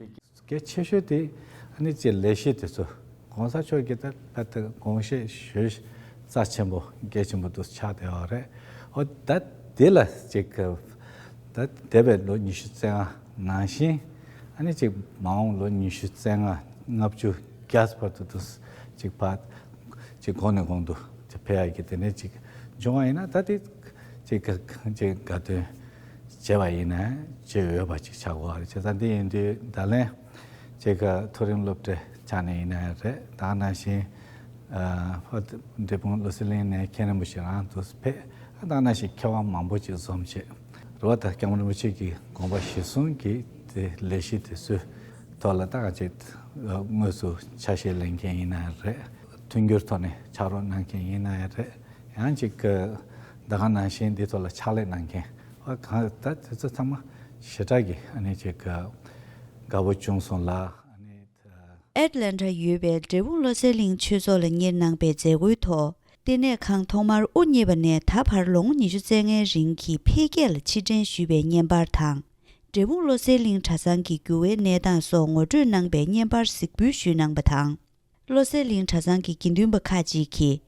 གལ་ཆེ་ཤོས་དེ་ཨ་ནི་ཅིག་ལས་གཞི་དེ་ཚོ་༸གོང་ས་མཆོག་གིས་ད་ཕར་དུ་དགོངས་བཞེས་ཞུས་རྩ་ཆེན་པོ་གལ་ཆེན་པོ་འདུག་ཆགས་བསྡད་ཡོད་རེད། ཨོ་ད་དེ་ལ་ཅིག་ད་འདས་པའི་ལོ་ཉི་ཤུ་རྩ་ལྔ་ནང་བཞིན་ཨ་ནི་ཅིག་མ་འོངས་ལོ་ཉི་ཤུ་རྩ་ལྔ་ལྔ་བཅུ་བརྒྱ་བར་དུ་འདུག་ཅིག་ཕར་ཅིག་གོང་ནས་གོང་དུ་ཅིག་འཕེལ་ཡག་གི་དེ་ནས་ཅིག་འབྱུང་བ་ཡིན་ན། ད་དེ་ཅིག་ཅིག་དགའ་སྟོན་བྱས་པ་ཡིན་ན་བྱེད་འོས་པ་ཅིག་ཆགས་ཀྱི་ཡོད་རེད། བྱས་ཙང་འདི་ཡིན་དུས་ད་ལན་ཅིག་མཐོ་རིམ་སློབ་གྲྭའི་ཆ་ནས་ཡིན་ན་རེད། ད་ག་ནང་བཞིན་ཨ་འབྲས་སྤུངས་བློ་གསལ་གླིང་ནས་མཁན་རིན་པོ་ཆེ་རང་དུ་ཕེབས། ད་ག་ནང་བཞིན་མཁས་དབང་མང་པོ་ཅིག་འཛོམས་བྱས། རེད་བ། ད་༸སྐྱབས་མགོན་རིན་པོ་ཆེ་གི་དགོངས་པ་གཞིར་བཟུང་གི་དེ་ལས་གཞི་དེ་ཚོའི་ཐོག་ལ་ད་ག་ཅིག་དངོས་སུ་ཆ་ཤས་ལེན་མཁན་ཡིན་ན་རེད། མཐུན་འགྱུར་ཐོག་ནས་ཕྱག་རོགས་གནང་མཁན་ཡིན་ན་ཡང་རེད། ཡང་ཅིག་གི་ད་ག་ནང་བཞིན་འདི་ཐོག་ལ་ཕྱག་ལས་གནང་མཁན་ཨ་གང་ད་དེ་ཚོ་ཚང་མ་ཞེ་དྲག་གི་ཨ་ནི་ཅིག་གི་དགའ་པོ་བྱུང་སོང་ལ། ཨ་ནི་ཨེཊ་ལན་ཊ་ཡོད་པའི་འབྲས་སྤུངས་བློ་གསལ་གླིང་ཆོས་ཚོགས་ལ་གཉེར་གནང་པའི་མཛད་སྒོའི་ཐོག་བསྟི་གནས་ཁང་ཐོག་མར་དབུ་བརྙེས་པ་ནས་ད་བར་ལོ་ངོ་ཉི་ཤུ་རྩ་ལྔའི་རིང་གི་འཕེལ་རྒྱས་ལ་ཕྱིར་དྲན་ཞུས་པའི་བརྙན་པར་དང་། འབྲས་སྤུངས་བློ་གསལ་གླིང་གྲྭ་ཚང་གི་འགྱུར་བའི་གནས་སྟངས་སོགས་ངོ་སྤྲོད་གནང་པའི་བརྙན་པར་གཟིགས་འབུལ་ཞུས་གནང་པ་དང་། བློ་གསལ་གླིང་གྲྭ་ཚང་གི་དགེ་འདུན་པ་ཁག་ཅིག་གིས།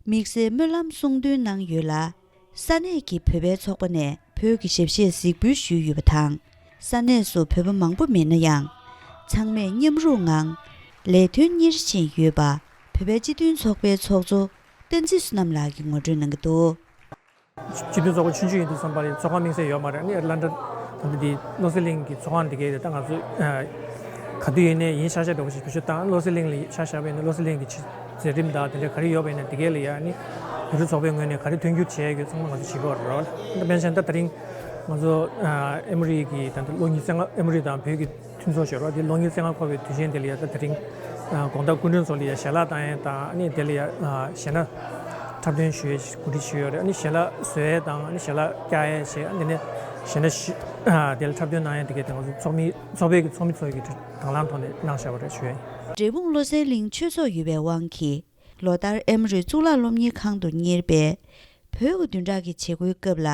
དམིགས་བསལ་སྨོན་ལམ་གསུང་འདོན་གནང་ཡོད་ལ། ས་གནས་ཀྱི་བོད་པའི་ཚོགས་པ་ནས་བོད་ཀྱི་ཞབས་གཞས་གཟིགས་འབུལ་ཞུས་ཡོད་པ་དང་། ས་གནས་སུ་བོད་པ་མང་པོ་མེད་ན་ཡང་། ཚང་མས་མཉམ་རུབ་ངང་། ལས་དོན་གཉེར་བཞིན་ཡོད་པ། བོད་པའི་སྤྱི་མཐུན་ཚོགས་པའི་ཚོགས་གཙོ་བསྟན་འཛིན་བསོད་ནམས་ལགས་ཀྱིས་ངོ་སྤྲོད་གནང་གི་འདུག། སྤྱི་མཐུན་ཚོགས་པ་ཆུང་ཆུང་ཡིན་དུས་ཙམ་པ་ལ་ཚོགས་ཁང་དམིགས་བསལ་ཡོད་མ་རེད། ཨ་ནི་ཨེཊ་ལན་ཊ་དང་འདི་བློ་གསལ་གླིང་གི་ཚོགས་ཁང་འདི་གའི་ད་ང་ཚོ་ག་དུས་ཡིན་ནའི་ཡིན་ཤག་ཤག་འདྲ་བོ་ཞིག་བེད་སྤྱོད་བཏང་། བློ་གསལ་གླིང་ལ་ཤག་ཤག་བས་ནས་བློ་གསལ་གླིང་གི་ཆེད་མཛད་རིམ་དང་དེ་འདྲ་ག་རེ་ཡོད་པ་ཡིན་ན་དེ་གའི་ལ་ཡ་ཨ་ནི་ བོད་རིགས་ཚོགས་པའི་ངོས་ནས་ག་རེ་མཐུན་འགྱུར་བྱས་ཡོད་ཚང་མ་ང་ཚོ་བྱེད་ཀྱི་ཡོད་རེད། ད་དཔེར་ན་ད་དེ་རིང་ང་ཚོ་ཨེ་མོ་རི་གི་ད་ལྟ་ལོ་ཉི་ཤུ་རྩ་ལྔ། ཨེ་མོ་རི་དང་བོད་ཀྱི་མཐུན་ཚོགས་ཞེས་པ་དེ་ལོ་ཉི་ཤུ་རྩ་ལྔ་འཁོར་བའི་དུས་ཆེན་དེ་ལ་ཡ་ད་དེ་རིང་དགོང་དག་སྐུ་མགྲོན་ཚོ་ལ་ཡ་ཞལ་ལག་བཏང་ཡས་དང་། ཨ་ནི་དེ་ལ་ཡ་གཞས་སྣ་འཁྲབ་སྟོན་ཞུ་ཡས་གོ་སྒྲིག་ཞུས་ཡོད་རེད། ཨ་ནི་ཞལ་ལག་བཟོ་ཡས་དང་། ཨ་ནི་ཞལ་ལག་བཀྱག་ཡས་བྱས། ཨ་ནི་དེ་ནས་གཞས་སྣ་ཞུ་དེ་ལ་འཁྲབ་སྟོན་གནང་ཡས་དེ་གས་དེ་ང་ཚོ་ཚོགས་མི་ཚོགས་པའི་གི་ཚོགས་མི་ཚོ་གི་དང་བླངས་ཐོག་ནས་གནང་བཞག་པ་རེད་ཞུ་ཡས་ཡིན། འབྲས་སྤུངས་བློ་གསལ་གླིང་ཆོས་ཚོགས་ཡོད་པའི་དབང་གིས། ལོ་ལྟར་ཨེ་མོ་རི་གཙུག་ལག་སློབ་གཉེར་ཁང་དུ་གཉེར་པའི་བོད་ཀྱི་བདུན་ཕྲག་གི་བྱེད་སྒོའི་སྐབས་ལ།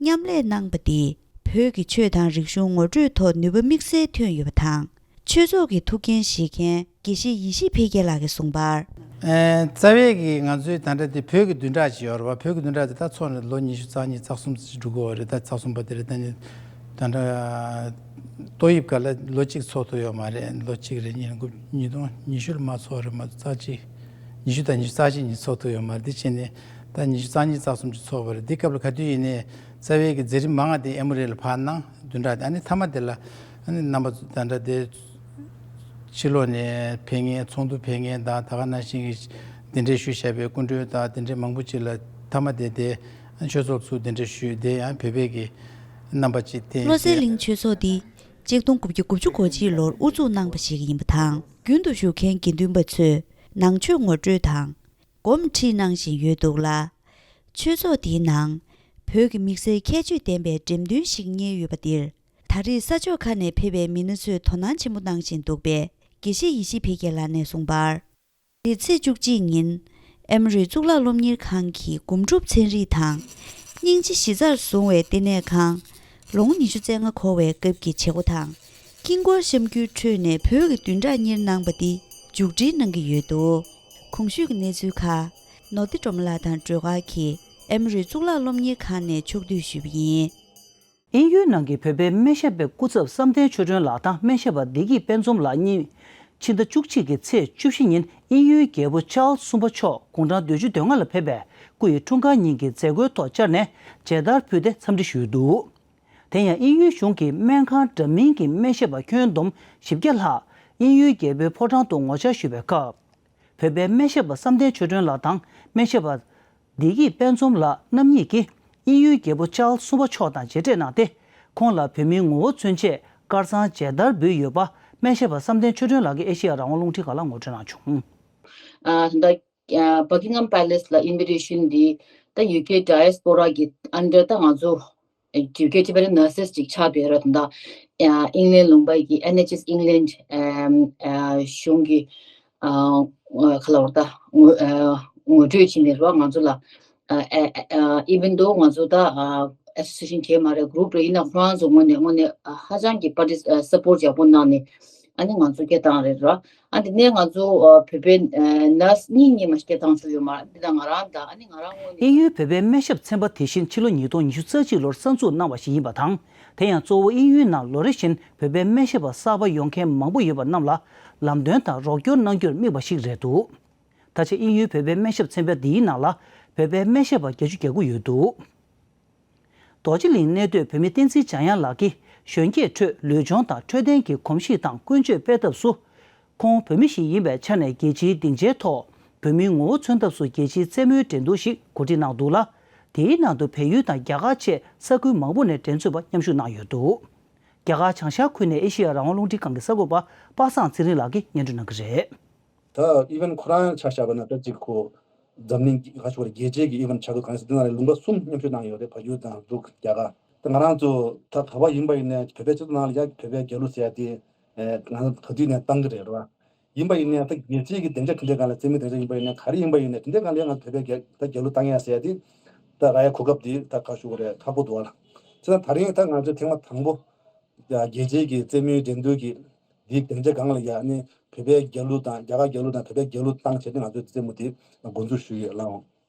མཉམ་ལས་གནང་པ་འདིས་བོད་ཀྱི་ཆོས་དང་རིག་གཞུང་ངོ་སྤྲོད་ཐོག་ནུས་པ་དམིགས་བསལ་ཐོན་ཡོད་པ་དང་། ཆོས་ཚོགས་ཀྱི་ཐུགས་འགན་བཞེས་མཁན་དགེ་བཤེས་ཡེ་ཤེས་འཕེལ་རྒྱས་ལགས་ཀྱིས་གསུངས་པར། ཨེ། རྩ་བའི་གི་ང་ཚོའི་ད་ལྟ་དེ་བོད་ཀྱི་བདུན་ཕྲག་ཅིག་ཡོད་རེད་བ། བོད་ཀྱི་བདུན་ཕྲག་དེ་ད་ཚོགས་ནས་ལོ་ཉི་ཤུ་རྩ་གཉིས་རྩ་གསུམ་ཅིག་འགྲོ་གི་ཡོད་རེད། ད་རྩ་གསུམ་པ་དེ་རེད། ད་ནི་ད་ལྟ་ཏོག་དབྱིབས་སྒང་ལ་ལོ་གཅིག་ཚོགས་ཐུབ་ཡོད་མ་རེད། ལོ་གཅིག་རེད། ཉིས་ཉིས་སྟོང་ཉི་ཤུ་ལ་མ་ཚོགས་རེད། མ་རྩ་གཅིག་ཉི་ཤུ་དང་ཉི་ཤུ་རྩ་གཅིག་ཉིན་ཚོགས་ཐུབ་ཡོད་མ་རེད། དེ་བྱས་ནས་ད་ཉི་ཤུ་རྩ་གཉིས་རྩ་གསུམ་ཅིག་ཚོགས་པ་རེད། དེ་སྐབས་ལ་ག་དུས་ཡིན་ནའི་རྩ་བའི་གི་མཛད་རིམ་མང་བ་དེ་ཨེ་མོ་རི་ལ་ཕར་གནང་། བདུན་ཕྲག་དེ། ཨ་ནི་མཐའ་མ་དེ་ལ་ཨ་ནི་རྣམ་པ་ཚོ་ད་ལྟ་དེ་ཕྱི་ལོགས་ནས་ཕེབས་མཁན་ཚོགས་འདུ་ཕེབས་མཁན་དང་། ད་ག་ནང་བཞིན་གྱི་གདན་འདྲེན་ཞུས་བཞག་པའི་སྐུ་མགྲོན་དང་དེ་འདྲའི་མང་པོ་ཅིག་ལ་མཐའ་མ་དེ་དེ་ཆོས་ཚོགས་ཚུར་གདན་འདྲེན་ཞུས། དེ་ཡང་བོད་པའི་གི་རྣམ་པ་ཅིག་བསྟན། བློ་གསལ་གླིང་ཆོས་ཚོགས་འདི་གཅིག་སྟོང་དགུ་བརྒྱ་དགུ་བཅུ་གོ་གཅིག་ལོར་དབུ་འཛུགས་གནང་པ་ཞིག་ཡིན་པ་དང་། རྒྱུན་དུ་བཞུགས་མཁན་དགེ་འདུན་པ་ཚོས་ནང་ཆོས་ངོ་སྤྲོད་དང་། སྒོམ་ཁྲིད་གནང་བཞིན་ཡོད་འདུག་ལ། ཆོས་ཚོགས་འདིའི་ནང་བོད་ཀྱི་དམིགས་བསལ་ཁྱད་ཆོས་ལྡན་པའི་འགྲེམས་སྟོན་ཞིག་གཉེར་ཡོད་པ་འདིར། ད་རེས་ས་ཕྱོགས་ཁག་ནས་ཕེབས་པའི་མི་སྣ་ཚོས་དོ་སྣང་ཆེན་པོ་གནང་བཞིན་འདུག་པས། དགེ་བཤེས་ཡེ་ཤེས་འཕེལ་རྒྱས་ལགས་ནས་གསུངས་པར། འདི་ཚེས་བཅུ་གཅིག་ཉིན་ཨེ་མོ་རི་གཙུག་ལག་སློབ་གཉེར་ཁང་གི་སྒོམ་སྒྲུབ་ཚན་རིག་དང་། སྙིང་རྗེ་གཞི་རྩར་བཟུང་བའི་བསྟི་གནས་ཁང་། ལོ་ངོ་ཉི་ཤུ་རྩ་ལྔ་འཁོར་བའི་སྐབས་ཀྱི་བྱེད་སྒོ་དང་། དཀྱིལ་འཁོར་བཤམས་རྒྱུའི་ཁྲོད་ནས་བོད་ཀྱི་བདུན་ཕྲག་གཉེར་གནང་པ་འདི་མཇུག་སྒྲིལ་གནང་གི་ཡོད་འདུག། གོང་ཞུས་ཀྱི་གནས་ཚུལ་ཁག་ནོར་བདེ་སྒྲོལ་མ་ལགས་དང་སྒྲོལ་དཀར་གྱིས་ཨེ་མོ་རི་གཙུག་ལག་སློབ་གཉེར་ཁང་ནས་ཕྱོགས་བསྡུས་ཞུས་པ་ཡིན། དབྱིན་ཡུལ་ནང་གི་བོད་པའི་སྨན་ཞབས་པའི་སྐུ་ཚབ་བསམ་གཏན་ཆོས་སྒྲོན་ལགས་དང་སྨན་ཞབས་པ་བདེ་སྐྱིད་དཔལ་འཛོམས་ལགས་གཉིས་ཕྱི་ཟླ་བཅུ་གཅིག་གི་ཚེས་བཅུ་བཞི་ཉིན་དབྱིན་ཡུལ་རྒྱལ་པོ་ཅཱལ་གསུམ་པ་མཆོག་དགུང་གྲངས་བདུན་ཅུ་དོན་ལྔ་ལ་ཕེབས་པའི་སྐུ་ཡི་འཁྲུངས་སྐར་ཉིན་གྱི་མཛད་སྒོའི་ཐོག་བཅར་ནས་མཇལ་དར་ཕུལ་ཏེ་འཚམས་འདྲི་ཞུས་འདུག། དེ་ཡང་དབྱིན་ཡུལ་གཞུང་གི་སྨན་ཁང་འདྲ་མིན་གྱི་སྨན་ཞབས་པ་ཁྱོན་བསྡོམས་བཞི་བརྒྱ་ལྷག་དབྱིན་ཡུལ་རྒྱལ་པོའི་ཕོ་བྲང་དུ་ངོ་བཅར་ཞུས་པའི་སྐབས། བོད་པའི་སྨན་ཞབས་པ་བསམ་གཏན་ཆོས་སྒྲོན་ལགས་དང་སྨན་ཞབས་པ་བདེ་སྐྱིད་དཔལ་འཛོམས་ལགས་རྣམ་གཉིས་ཀྱིས་དབྱིན་ཡུལ་རྒྱལ་པོ་ཅཱལ་གསུམ་པ་མཆོག་དང་མཇལ་འཕྲད་གནང་སྟེ། ཁོང་ལ་བོད་མིའི་ངོ་བོ་མཚོན་ཆེད་དཀར་གཙང་མཇལ་དར་འབུལ་ཡོད་པ་སྨན་ཞབས་པ་བསམ་གཏན་ཆོས་སྒྲོན་ལགས་ཀྱིས་ཨེ་ཤེ་ཡ་རང་དབང་རླུང་འཕྲིན་ཁང་ལ་ངོ་སྤྲོད་གནང་བྱུང་། ཨ། ད་ལྟ་ཨ། Buckingham Palace ལ་invitation འདི་ད་ཡུ་ཀེ་ཌ་ཡ་སི་པོ་ར་གི་under ད་ང་ཚོ་ཡུ་ཀེ་Tibetan nurses ཅིག་ཆགས་བསྡད་ར། ད་ལྟ་ཨ། ཨིང་ལན་ལུང་པ་གི་ཨེན་ཨེཆ་ཨེས་ཨིང་ལན་ཨ། གཞུང་གི་ཨ། ག་ལབ་ར། ད་ངོ་ཨ། ངོ་སྤྲོད་བྱས་ནས་ར་ང་ཚོ་ལ་ཨ། ཨ། ཨ། even though ང་ཚོ་ད་ཨ། ཨེ་སོ་སི་ཨེ་ཤན་གང་ཡང་མ་རེད། གུ་རུབ་རེད། ཡིན་ན་ཁོ་རང་ཚོ་ངོས་ནས་དངོས་གནས་ཧ་ཅང་གི་པར་ཊི་སི་པོར་ཊི་ཡག་པོ་གནང་ནས། ཨ་ནི་ང་ཚོ་སྐད་བཏང་རེད་ར། ཨ་འདི་ནས་ང་ཚོ་ཨ། བོད་པའི་ཨ། ནར་སི་གཉིས་གཉིས་མ་སྐད་བཏང་ཆོག་ཡོད་མ་རེད། འདི་ལ་ང་རང་དང་ཨ་ནི་ང་རང་ངོས་ནས། དབྱིན་ཡུལ་བོད་པའི་སྨན་ཞབས་ཚན་པ་དེ་བཞིན་ཕྱི་ལོ་ཉིས་སྟོང་ཉི་ཤུ་རྩ་གཅིག་ལོར་གསར་འཛུགས་གནང་བ་ཞིག་ཡིན་པ་དང་། དེ་ཡང་གཙོ་བོ་དབྱིན་ཡུལ་ནང་ལོ་རེ་བཞིན་བོད་པའི་སྨན་ཞབས་པ་གསར་པ་ཡོང་མཁན་མང་པོ་ཡོད་པ་རྣམས་ལ་ལམ་སྟོན་དང་རོགས་སྐྱོར་གནང་རྒྱུར་དམིགས་པ་ཞིག་རེད་འདུག། ད་ཆ་དབྱིན་ཡུལ་བོད་པའི་སྨན་ཞབས་ཚན་པ་འདིའི་ནང་ལ་བོད་པའི་སྨན་ཞབས་པ་བརྒྱད་ཅུ་གྱ་དགུ་ཡོད་འདུག། རྡོ་རྗེ་གླིང་གནས་སྡོད་བོད་མི་བསྟན་འཛིན་འཇམ་དབྱངས་ལགས་ཀྱིས་གཞོན་སྐྱེས་ཁྲོད་ལུས་སྦྱོང་དང་འཕྲོད་བསྟེན་གྱི་གོམས་གཤིས་དང་ཀུན་སྤྱོད་སྤེལ་ཐབས་སུ། ཁོང་བོད་མི་ཞིག་ཡིན་པའི་ཆ་ནས་རྒྱལ་སྤྱིའི་སྡིངས་ཆའི་ཐོག་བོད་མིའི་ངོ་བོ་མཚོན་ཐབས་སུ་རྒྱལ་སྤྱིའི་རྩེད་མོའི་འགྲན་བསྡུར་ཞིག་གོ་སྒྲིག་གནང་འདུག་ལ། དེའི་ནང་དུ་བལ་ཡུལ་དང་རྒྱ་གར་བཅས་ས་ཁུལ་མང་པོ་ནས་འགྲན་རྩོད་པ་མཉམ་ཞུགས་གནང་ཡོད་འདུག། རྒྱ་གར་བྱང་ཤར་ཁུལ་ནས་ཨེ་ཤེ་ཡ་རང་དབང་རླུང་འཕྲིན་ཁང་གི་གསར་འགོད་པ་པ་སངས་ཚེ་རིང་ལགས་ཀྱིས་སྙན་སྒྲོན་གནང་གི་རེད། ད་ཨི་ཝན་ཁོ་རང་ཆ་བཞག་པ་ན་ད་ཅིག་ཁོ་འཛམ་གླིང་གི་ཁ་ཕྱོགས་རེད། རྒྱལ་སྤྱིའི་གི་ཨི་ཝན་ཆ་གི་གང་ཞིག་དེ་ནང་ལ་ལུང་པ་གསུམ་མཉམ་ཞུགས་གནང་ཡོད་རེད། བལ་ཡུལ་དང་འབྲུག་རྒྱ་གར། ད་ང་རང་ཚོ་ད་ག་པར་ཡིན་པ་ཡིན་ནའི་བོད་པའི་སྤྱི་ཚོགས་ནང་ལ་ཡ་བོད་པའི་རྒྱལ་གླུ་ཟེར་ཡ་དེ་ང་ཚོ་ག་དུས་ནས་བཏང་གི་རེད་ར། ཡིན་པ་ཡིན་ནའི་ད་རྒྱལ་སྤྱིའི་གི་སྡིངས་ཆ་དེ་འདྲའི་སྒང་ལ་རྩེད་མོའི་སྡིངས་ཆ་ཡིན་པ་ཡིན་ནའི་ག་རེ་ཡིན་པ་ཡིན་ནའི་དེ་འདྲའི་སྒང་ལ་ཡ་ང་ཚོ་བོད་པའི་རྒྱལ་ད་རྒྱལ་གླུ་བཏང་ཡ་ཟེར་ཡ་དེ་ད་རག་ཡ་གོ་སྐབས་དེ་ད་ཁ་ཤུ་གི་རེད། ཁག་པོ་འདུག་བ་ལ། བྱས་ན་ད་རིང་ད་ང་ཚོ་ཐེངས་མ་དང་པོ་རྒྱལ་སྤྱིའི་གི་རྩེད་མོའི་འགྲན་བསྡུར་གི་འདིའི་སྡིངས་ཆ་སྒང་ལ་ཡ་ནི་བོད་པའི་རྒྱལ་གླུ་དང་རྒྱ་གར་རྒྱལ་གླུ་དང་བོད་པའི་རྒྱལ་གླུ་བཏང་བྱས་ཏེ་ང་ཚོའི་རྩེད་མོ་དེ་འགོ་འཛུགས་ཞུས་ཡོད་ལགས།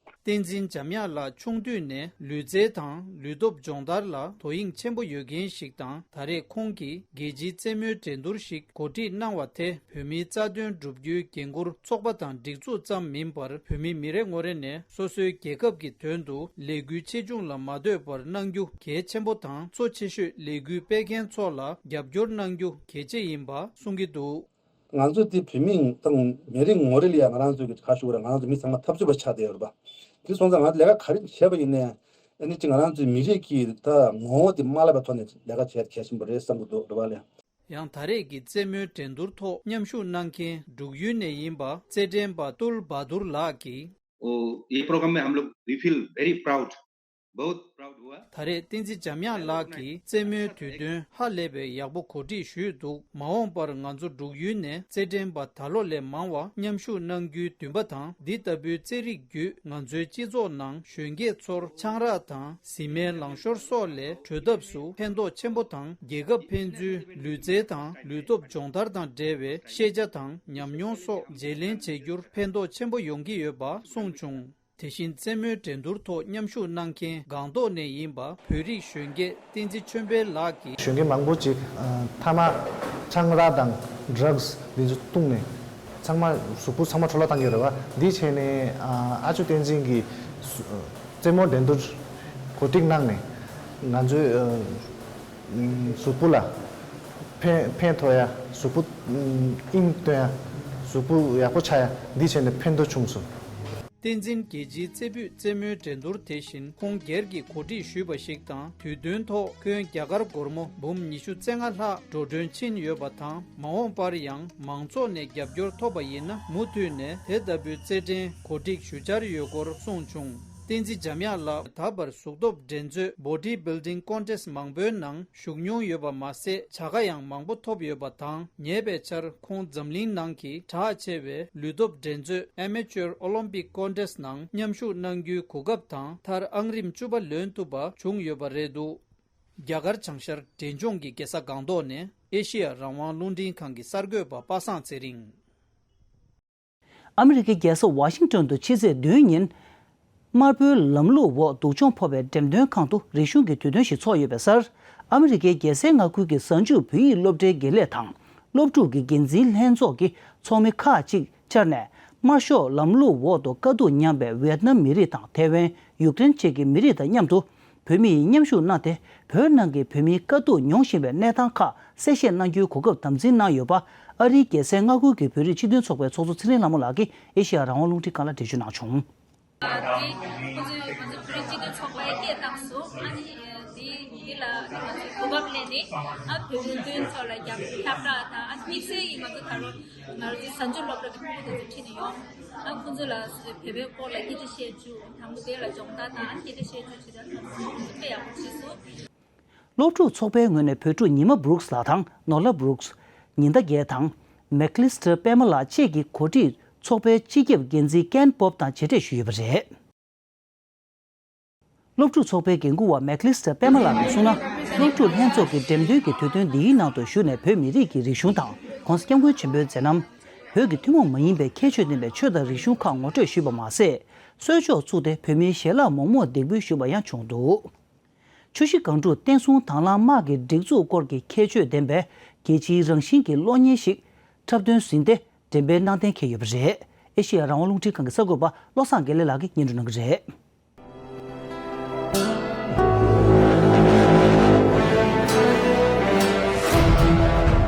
བསྟན་འཛིན་འཇམ་དབྱངས་ལགས་ཆུང་དུས་ནས་ལུས་རྩལ་དང་ལུས་སྟོབས་སྦྱོང་བརྡར་ལ་དོ་དབྱིངས་ཆེན་པོ་ཡོད་མཁན་ཞིག་དང་། ད་རེས་ཁོང་གིས་རྒྱལ་སྤྱིའི་རྩེད་མོའི་འགྲན་བསྡུར་ཞིག་གོ་སྒྲིག་གནང་བ་དེ་བོད་མིའི་རྩ་དོན་བསྒྲུབ་རྒྱུའི་འགན་འཁུར་ཚོགས་པ་དང་སྒྲིག་འཛུགས་ཙམ་མིན་པར་བོད་མི་མི་རེ་ངོ་རེ་ནས་སོ་སོའི་རྒྱལ་ཁབ་ཀྱི་དོན་དུ་ལས་འགུལ་ཆེ་ཆུང་ལ་མ་ལྟོས་པར་གནང་རྒྱུ་གལ་ཆེན་པོ་དང་། གཙོ་ཆེ་ཤོས་ལས་འགུལ་སྤེལ་མཁན་ཚོ་ལ་རྒྱབ་སྐྱོར་གནང་རྒྱུ་གལ་ཆེ་ཡིན་པ་གསུང་གི་འདུག། ང་ཚོ་དེ་བོད་མི་དང་མི་རེ་ངོ་རེ་ལ་ཡང་ང་རང་ཚོ་གི་ཁ་ཤུ་ར་ང་རང་ཚོ་མི་ཚང་མ་འཐབ་རྩོད་པ་ཆགས་བསྡད་ཡོད་རེད་པ། དེ་སོང་ཙང་ང་ལས་ཀ་ག་རེ་བྱས་པ་ཡིན་ནའི་ཨ་ནི་ཅིག་ང་རང་ཚོའི་མི་རིགས་ཀྱི་ད་ངོ་བོ་དེ་མ་བརླག་པའི་ཐོག་ནས་ལས་ཀ་བྱས་གལ་ཆེན་པོ་རེད་བསམ་གྱི་འདུག་རེད་པ་ལགས། ཡང་ད་རེས་ཀྱི་རྩེད་མོའི་འགྲན་བསྡུར་ཐོག་མཉམ་ཞུགས་གནང་མཁན་འབྲུག་ཡུལ་ནས་ཡིན་པ་རྩེད་འགྲན་པ་ཏུལ་བྷ་དུར་ལགས་ཀྱིས། ओ, ये प्रोग्राम में हम लोग, we feel very proud, बहुत proud हुआ। ད་རེས་བསྟན་འཛིན་འཇམ་དབྱངས་ལགས་ཀྱིས་རྩེད་མོའི་དུས་སྟོན་ཧ་ལས་པའི་ཡག་པོ་གོ་སྒྲིག་ཞུས་འདུག་མ་འོངས་པར་ང་ཚོ་འབྲུག་ཡུལ་ནས་རྩེད་འགྲན་པ་ད་ལོ་ལས་མང་བ་མཉམ་ཞུགས་གནང་རྒྱུའི་འདུན་པ་དང་། འདི་ལྟ་བུའི་རྩེད་རིགས་བརྒྱུད་ང་ཚོའི་སྤྱི་ཚོགས་ནང་གཞོན་སྐྱེས་ཚོར་ཆང་རག་དང་བཟི་སྨན་ལང་ཤོར་སོགས་ལས་གྲོལ་ཐབས་སུ་ཕན་ཐོགས་ཆེན་པོ་དང་། རྒྱལ་ཁབ་ཕན་ཚུན་ལུས་རྩལ་དང་ལུས་སྟོབས་སྦྱོང་བརྡར་དང་འབྲེལ་བའི་ཤེས་བྱ་དང་ཉམས་མྱོང་སོགས་བརྗེ་ལེན་བྱེད་རྒྱུར་ཕན་ཐོགས་ཆེན་པོ་ཡོང་གི་ཡོད་པ་གསུངས་བྱུང་། དེ་བཞིན་རྩེད་མོའི་འགྲན་བསྡུར་ཐོག་མཉམ་ཞུགས་གནང་མཁན་སྒང་ཏོག་ནས་ཡིན་པ་བོད་རིགས་གཞོན་སྐྱེས་བསྟན་འཛིན་ཆོས་འཕེལ་ལགས་ཀྱིས། གཞོན་སྐྱེས་མང་པོ་ཅིག་ཨ་མཐའ་མ་ཆང་རག་དང་ཌྲག་སི་འདི་ཚོ་བཏུངས་ནས་ཚང་མ་གཟུགས་པོ་ཚང་མ་འཕྲོ་བརླག་བཏང་གི་ཡོད་རེད་བ། འདི་བྱས་ནས་ཨ་ཨ་ཅོ་བསྟན་འཛིན་གྱིས་རྩེད་མོ་འགྲན་བསྡུར་གོ་སྒྲིག་གནང་ནས་ང་ཚོའི་ཨ་གཟུགས་པོ་ལ་ཕན་ཕན་ཐོགས་ཡ། གཟུགས་པོ་དབྱིངས་སྟོན་ཡ། གཟུགས་པོ་ཡག་པོ་ཆགས་ཡ། འདི་བྱས་ནས་ཕན་ཐོགས་བྱུང་སོང་། བསྟན་འཛིན་རྒྱལ་སྤྱིའི་རྩེ་ཕུད་རྩེད་མོའི་འགྲན་བསྡུར་དེ་བཞིན་ཁོང་སྒེར་གྱིས་གོ་སྒྲིག་ཞུས་པ་ཞིག་དང་། དུས་སྟོན་ཐོག་ཁོང་རྒྱ་གར་སྒོར་མོ་འབུམ་ཉི་ཤུ་རྩ་ལྔ་ལྷག་འགྲོ་གྲོན་ཕྱིན་ཡོད་པ་དང་། མ་འོངས་པར་ཡང་མང་ཚོགས་ནས་རྒྱབ་སྐྱོར་ཐོབ་པ་ཡིན་ན་མུ་མཐུད་ནས་དེ་ལྟ་བུའི་རྩེད་འགྲན་གོ་སྒྲིག་ཞུ་འཆར་ཡོད་སྐོར་གསུངས་བྱུང་། བསྟན་འཛིན་འཇམ་དབྱངས་ལགས་ད་བར་གཟུགས་སྟོབས་འགྲན་རྩོད་Body Building Contest མང་པོའི་ནང་ཞུགས་མྱོང་ཡོད་པ་མ་ཟད། བྱ་དགའ་ཡང་མང་པོ་ཐོབ་ཡོད་པ་དང་། ཉེ་བའི་ཆར་ཁོང་འཛམ་གླིང་ནང་གི་གྲགས་ཆེ་བའི་ལུས་སྟོབས་འགྲན་རྩོད་Amateur Olympic Contest ནང་མཉམ་ཞུགས་གནང་རྒྱུའི་གོ་སྐབས་དང་། མཐར་ཨང་རིམ་བཅུ་པ་ལོན་ཐུབ་པ་བྱུང་ཡོད་པ་རེད་འདུག་རྒྱ་གར་བྱང་ཤར་འབྲས་ལྗོངས་ཀྱི་རྒྱལ་ས་སྒང་ཏོག་ནས་ཨེ་ཤེ་ཡ་རང་དབང་རླུང་འཕྲིན་ཁང་གི་གསར་འགོད་པ་པ་སངས་ཚེ་རིང་། ཨ་མི་རི་ཀའི་རྒྱལ་ས་ཝ་ཤིང་ཏོན་དུ་ཕྱི་ཚེས་བདུན་ཉིན། དམར་པོའི་ལམ་ལུགས་འོག་སྡུག་སྦྱོང་ཕོག་པའི་འགྲེམས་སྟོན་ཁང་དུ་རིག་གཞུང་གི་དུས་སྟོན་ཞིག་འཚོགས་ཡོད་པའི་སར། ཨ་མི་རི་ཀའི་རྒྱལ་སའི་མངའ་ཁུལ་གྱི་གཟའ་མཇུག་བོད་ཡིག་སློབ་གྲྭའི་དགེ་ལས་དང་། སློབ་ཕྲུག་གི་འགན་འཛིན་ལྷན་ཚོགས་ཀྱི་ཚོགས་མི་ཁག་ཅིག་བཅར་ནས། དམར་ཤོག་ལམ་ལུགས་འོག་ཏུ་དཀའ་སྡུག་མྱངས་པའི་ཝེ་ཏི་ནམ་མི་རིགས་དང་། ཐའེ་ཝན། ཡུཀ་རེན་བཅས་ཀྱི་མི་རིགས་དང་མཉམ་དུ། བོད་མི་ཡིས་མཉམ་ཞུགས་གནང་སྟེ། བོད་ནང་གི་བོད་མིའི་དཀའ་སྡུག་མྱོང་བཞིན་པའི་གནས་སྟངས་ཁག་གསལ་བཤད་གནང་རྒྱུའི་གོ་སྐབས་དམ་འཛིན་གནང་ཡོད་པ། ཨ་རིའི་རྒྱལ་སའི་མངའ་ཁུལ་གྱི་བོད་རིགས་སྤྱི་མཐུན་ཚོགས་པའི་ཚོགས་གཙོ་ཚེ་རིང་ལྷ་མོ་ལགས་ཀྱིས་ཨེ་ཤེ་ཡ་རང་དབང་རླུང་འཕྲིན་ཁང་ལ་འགྲེལ་བརྗོད་གནང་བྱུང་། ཨ་ནི་ཁོང་ཚོས་ང་ཚོ་བོད་རིགས་སྤྱི་མཐུན་ཚོགས་པའི་སྐད་བཏང་སོང་། ཨ་ནི་དེ་དེ་ལ་ང་ཚོས་གོ་སྐབས་ལེན་ནས། ཨ་བོད་མི་མདུན་ཚོགས་ལ་རྒྱབ་ཁྱབ་བསྒྲགས་དང་། ཨ་དམིགས་བསལ་གྱིས་ང་ཚོ་ད་རུང་ང་རང་ཚོའི་གཟའ་མཇུག་སློབ་གྲྭ་གི་ཕྲུ་གུ་དེ་ཚོ་ཁྲིད་ནས་ཡོང་། ཨ་ཁོང་ཚོ་ལ་བོད་པའི་སྐོར་ལ་སྐད་ཆ་བཤད་རྒྱུ། དང་པོ་དེ་ལ་སྦྱོང་བརྡར་དང་། ཨ་སྐད་ཆ་བཤད་རྒྱུ་བྱེད་དུས་ཁོང་ཚོ་དཔེ་ཡག་པོ་བྱས་སོང་། སློབ་ཕྲུག་ཚོགས་པའི་ངོས་ནས་བོད་ཕྲུག་ཉི་མ་བྷུ་རུག་སི་ལགས་དང་ནོ་ལ་བྷུ་རུག་སི། ཉི་ཟླ་རྒྱལ་དང་། མེག་ལི་སི་ཏྲ་པད་མ་ལགས་བཅས་ཀྱིས་གོ་སྒྲིག་ཚོགས་པའི་སྤྱི་ཁྱབ་འགན་འཛིན་ཀེན་པོབ་དང་མཇལ་འཕྲད་ཞུས་ཡོད་པ་རེད། སློབ་ཕྲུག་ཚོགས་པའི་འགན་འཁུར་བ་མེག་ལི་སི་ཏྲ་པད་མ་ལགས་ནས་གསུངས་ན། སློབ་ཕྲུག་ལྷན་ཚོགས་ཀྱི་འགྲེམས་སྟོན་གྱི་དུས་སྟོན་འདིའི་ནང་དུ་ཞུགས་ནས་བོད་མི་རིགས་ཀྱི་རིག་གཞུང་དང་། ྋགོང་ས་ྋསྐྱབས་མགོན་ཆེན་པོའི་མཛད་རྣམ། བོད་ཀྱི་ཐུན་མོང་མ་ཡིན་པའི་ཁྱད་ཆོས་ལྡན་པའི་ཆོས་དང་རིག་གཞུང་ཁག་ངོ་སྤྲོད་ཞུས་པ་མ་ཟད། གསོལ་ལྕོག་བཙུགས་ཏེ་བོད་མིའི་ཞལ་ལག་མོག་མོག་འདེགས་འབུལ་ཞུས་པ་ཡང་བྱུང་འདུག་ཆུ་བཞི་སྒང་དྲུག་བསྟན་སྲུང་དྭང་བླངས་དམག་གི་སྒྲིག་འཛུགས་སྐོར་གྱི་ཁྱད་ཆོས་ལྡན་པའི་རྒྱལ་སྤྱིའི་རང་བཞིན་གྱི་གློག་བརྙན་ཞིག་འཁྲབ་སྟོན་ཟིན་ཏེ་འགྲེམས་སྤེལ་གནང་གཏན་འཁེལ་ཡོད་པ་རེད། ཨེ་ཤེ་ཡ་རང་དབང་རླུང་འཕྲིན་ཁང་གི་གསར་འགོད་པ་བློ་བཟང་དགེ་ལེགས་ལགས་ཀྱིས་སྙན་སྒྲོན་གནང་གི་རེད།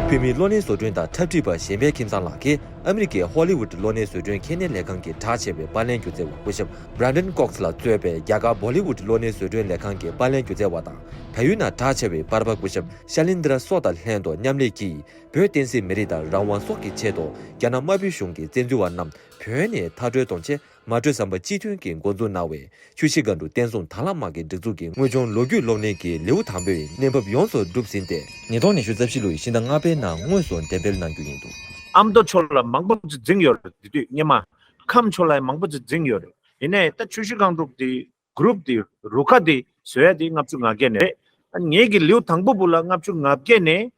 བོད་མིའི་གློག་བརྙན་བཟོ་སྐྲུན་དང་འཁྲབ་ཁྲིད་པ་གཞན་ཕན་ཁྱིམ་ཚང་ལགས་ཀྱིས་ཨ་མི་རི་ཀའི་ཧོ་ལི་ཝུད་གློག་བརྙན་བཟོ་སྐྲུན་ཁེ་ནན་ལས་ཁང་གི་གྲགས་ཆེ་བའི་པར་ལེན་སྒྱུ་རྩལ་བ་སྐུ་ཞབས་Brandon Cox ལ་གཙོས་པའི་རྒྱ་གར་བྷོ་ལི་ཝུད་གློག་བརྙན་བཟོ་སྐྲུན་ལས་ཁང་གི་པར་ལེན་སྒྱུ་རྩལ་བ་དང་། བལ་ཡུལ་ནང་གྲགས་ཆེ་བའི་པར་པ་སྐུ་ཞབས་ཤ་ལིན་དྲ་སོ་དང་ལྷན་དུ་མཉམ་ལས་ཀྱིས། བོད་བསྟན་སྲིད་མི་རིགས་དང་རང་དབང་སོགས་ཀྱི་ཆེད་དུ་རྒྱ་ནག་དམར་པོའི་གཞུང་གི་བཙན་འཛུལ་བ་རྣམས་བོད་ནས་མཐར་སྐྲོད་གཏོང་ཆེད། མ་གྲོས་ཟམ་པ་སྤྱི་མཐུན་གྱིས་འགོ་འཛུགས་གནང་བའི་ཆུ་བཞི་སྒང་དྲུག་བསྟན་སྲུང་དྭང་བླངས་དམག་གི་སྒྲིག་འཛུགས་ཀྱི་དངོས་བྱུང་ལོ་རྒྱུས་གློག་བརྙན་གྱི་ལེའུ་དང་པོའི་གནས་བབ་ཡོངས་སུ་གྲུབ་ཟིན་ཏེ། ཉིས་སྟོང་ཉི་ཤུ་རྩ་བཞི་ལོའི་ཕྱི་ཟླ་ལྔ་པའི་ནང་དངོས་སུ་འགྲེམས་སྤེལ་གནང་རྒྱུ་ཡིན་འདུག་ཨ་མདོ་ཕྱོགས་ལ་མང་པོ་ཅིག་འཛིངས་ཡོད་རེད། དེ་དུས་སྔོན་མ་ཁམས་ཕྱོགས་ལ་མང་པོ་ཅིག་འཛིངས་ཡོད་རེད། ཡིན་ནའི་ད་ཆུ་བཞི་སྒང་དྲུག་དེ་གུ་རུབ་དེ་རུ་ཁག་དེ་བཟོ་ཡ་དེ་ལྔ་བཅུ་ང་བརྒྱད་ནས་རེད། ཨ་ངེད་ཀྱི་ལེའུ་དང་པོ་བུ་ལ་ལྔ་བཅུ་ང་བརྒྱད་ནས།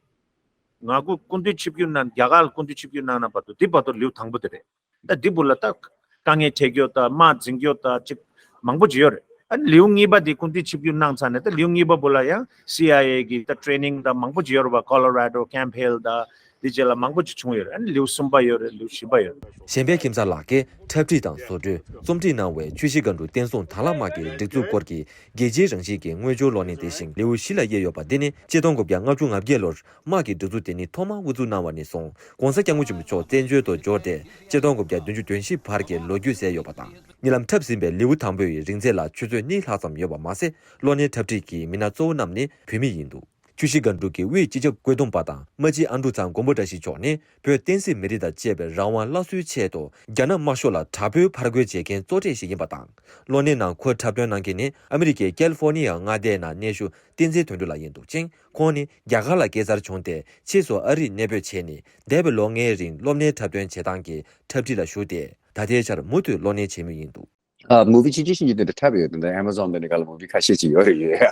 ང་ཁོ་སྐུ་མདུན་ཆིབས་བསྒྱུར་གནང་། རྒྱ་གར་ལ་སྐུ་མདུན་ཆིབས་བསྒྱུར་གནང་ན་བར་དུ་འདི་བར་དུ་ལེའུ་དང་པོ་དེ་རེད། ད་འདི་བུ་ལ་ད་དཀའ་ངལ་འཕྲད་རྒྱུ་དང་དམག་འཛིང་རྒྱུ་དང་ཅིག་མང་པོ་ཅིག་ཡོད་རེད། ཨ་ནི་ལེའུ་གཉིས་པ་འདི་སྐུ་མདུན་ཆིབས་བསྒྱུར་གནང་ཚར་ནས་ད་ལེའུ་གཉིས་པ་བུ་ལ་ཡང་སི་ཨའི་ཨེ་གི་ད་ཊེ་རེ་ནིང་དང་མང་པོ་ཅིག་ཡོད་རེད་པ། ཀོ་ལོ་ར་ཌོ་ཀེམ་ཧིལ་དང་ དེ་རྗེས་ལ་མང་པོ་ཅིག་བྱུང་ཡོད་རེད། ཨ་ནི་ལེའུ་གསུམ་པ་ཡོད་རེད། ལེའུ་བཞི་པ་ཡོད་རེད། གཞན་ཕན་ཁྱིམ་ཚང་ལགས་ཀྱིས་འཁྲབ་ཁྲིད་དང་བཟོ་སྐྲུན། རྩོམ་སྒྲིག་གནང་བའི་ཆུ་བཞི་སྒང་དྲུག་བསྟན་སྲུང་དྭང་བླངས་དམག་གི་སྒྲིག་འཛུགས་སྐོར་གྱི་རྒྱལ་སྤྱིའི་རང་བཞིན་གྱི་དངོས་འབྱོར་གློག་བརྙན་དེ་བཞིན་ལེའུ་བཞི་ལ་དབྱེ་ཡོད་པ་འདི་ནི་ཆིག་སྟོང་དགུ་བརྒྱ་ལྔ་བཅུ་ང་བརྒྱད་ལོར་དམག་གི་སྒྲིག་འཛུགས་དེ་ཉིད་ཐོག་མར་དབུ་འཛུགས་གནང་བ་ནས་བཟུང་༸གོང་ས་༸སྐྱབས་མགོན་ཆེན་པོ་མཆོག་བཙན་བྱོལ་དུ་འབྱོར་ཏེ་ཆིག་སྟོང་དགུ་བརྒྱ་བདུན་ཅུ་དོན་བཞི་བར་གྱི་ལོ་རྒྱུས་གསལ་ཡོད་པ་དང་། གཉིད་ལམ་འཁྲབ་ཟིན་པའི་ལེའུ་དང་པོའི་རིང་ཚད་ལ་ཆུ་ཚོད་གཉིས་ལྷག་ཙམ་ཡོད་པ་མ་ཟད། གློག་བརྙན་འཁྲབ་ཁྲིད་ཀྱི་མི་སྣ་གཙོ་བོ་རྣམས་ནི་བུད་མེད་ཡིན་འདུག་ཆུ་བཞི་སྒང་དྲུག་གི་དབུས་སྤྱི་ཁྱབ་བཀོད་འདོམས་པ་དང་རྨ་ཆེན་ཨ་འབྲུག་ཚང་མགོན་པོ་བཀྲ་ཤིས་མཆོག་ནི་བོད་བསྟན་སྲིད་མི་རིགས་དང་བཅས་པའི་རང་དབང་སླར་གསོའི་ཆེད་དུ་རྒྱ་ནག་དམར་ཤོག་ལ་དྲག་པོའི་ཕར་རྒོལ་བྱེད་མཁན་གཙོ་གྲས་ཤིག་ཡིན་པ་དང་། གློག་བརྙན་ནང་ཁོས་འཁྲབ་སྟོན་གནང་མཁན་ནི་ཨ་མི་རི་ཀའི་ཀལ་ཧྥོར་ནི་ཡ་མངའ་སྡེའི་ནང་གནས་བཞུགས་བསྟན་འཛིན་དོན་གྲུབ་ལགས་ཡིན་འདུག་ཅིང་། ཁོང་ནི་རྒྱ་གར་ལ་སྐྱེས་འཚར་བྱུང་སྟེ་ཕྱིས་སུ་ཨ་རིར་གནས་སྤོས་བྱས་ནས་འདས་པའི་ལོ་ལྔའི་རིང་གློག་བརྙན་འཁྲབ་སྟོན་བྱེད་སྟངས་ཀྱི་འཁྲབ་ཁྲིད་ལ་ཞུགས་ཏེ་ད་ལྟའི་ཆར་མུ་མཐུད་གློག་བརྙན་བྱེད་མུས་ཡིན་འདུག་ཨ། མུ་བི་ཆུང་ཆུང་ཞིག་འདི་འདྲ་འཁྲབ་ཡོད། ད་ལྟ་Amazon་འདི་འདྲ་ག་ལ་མུ་བི་ཁ་ཤས་ཅིག་ཡོད་རེད། ཡོད་ཡ།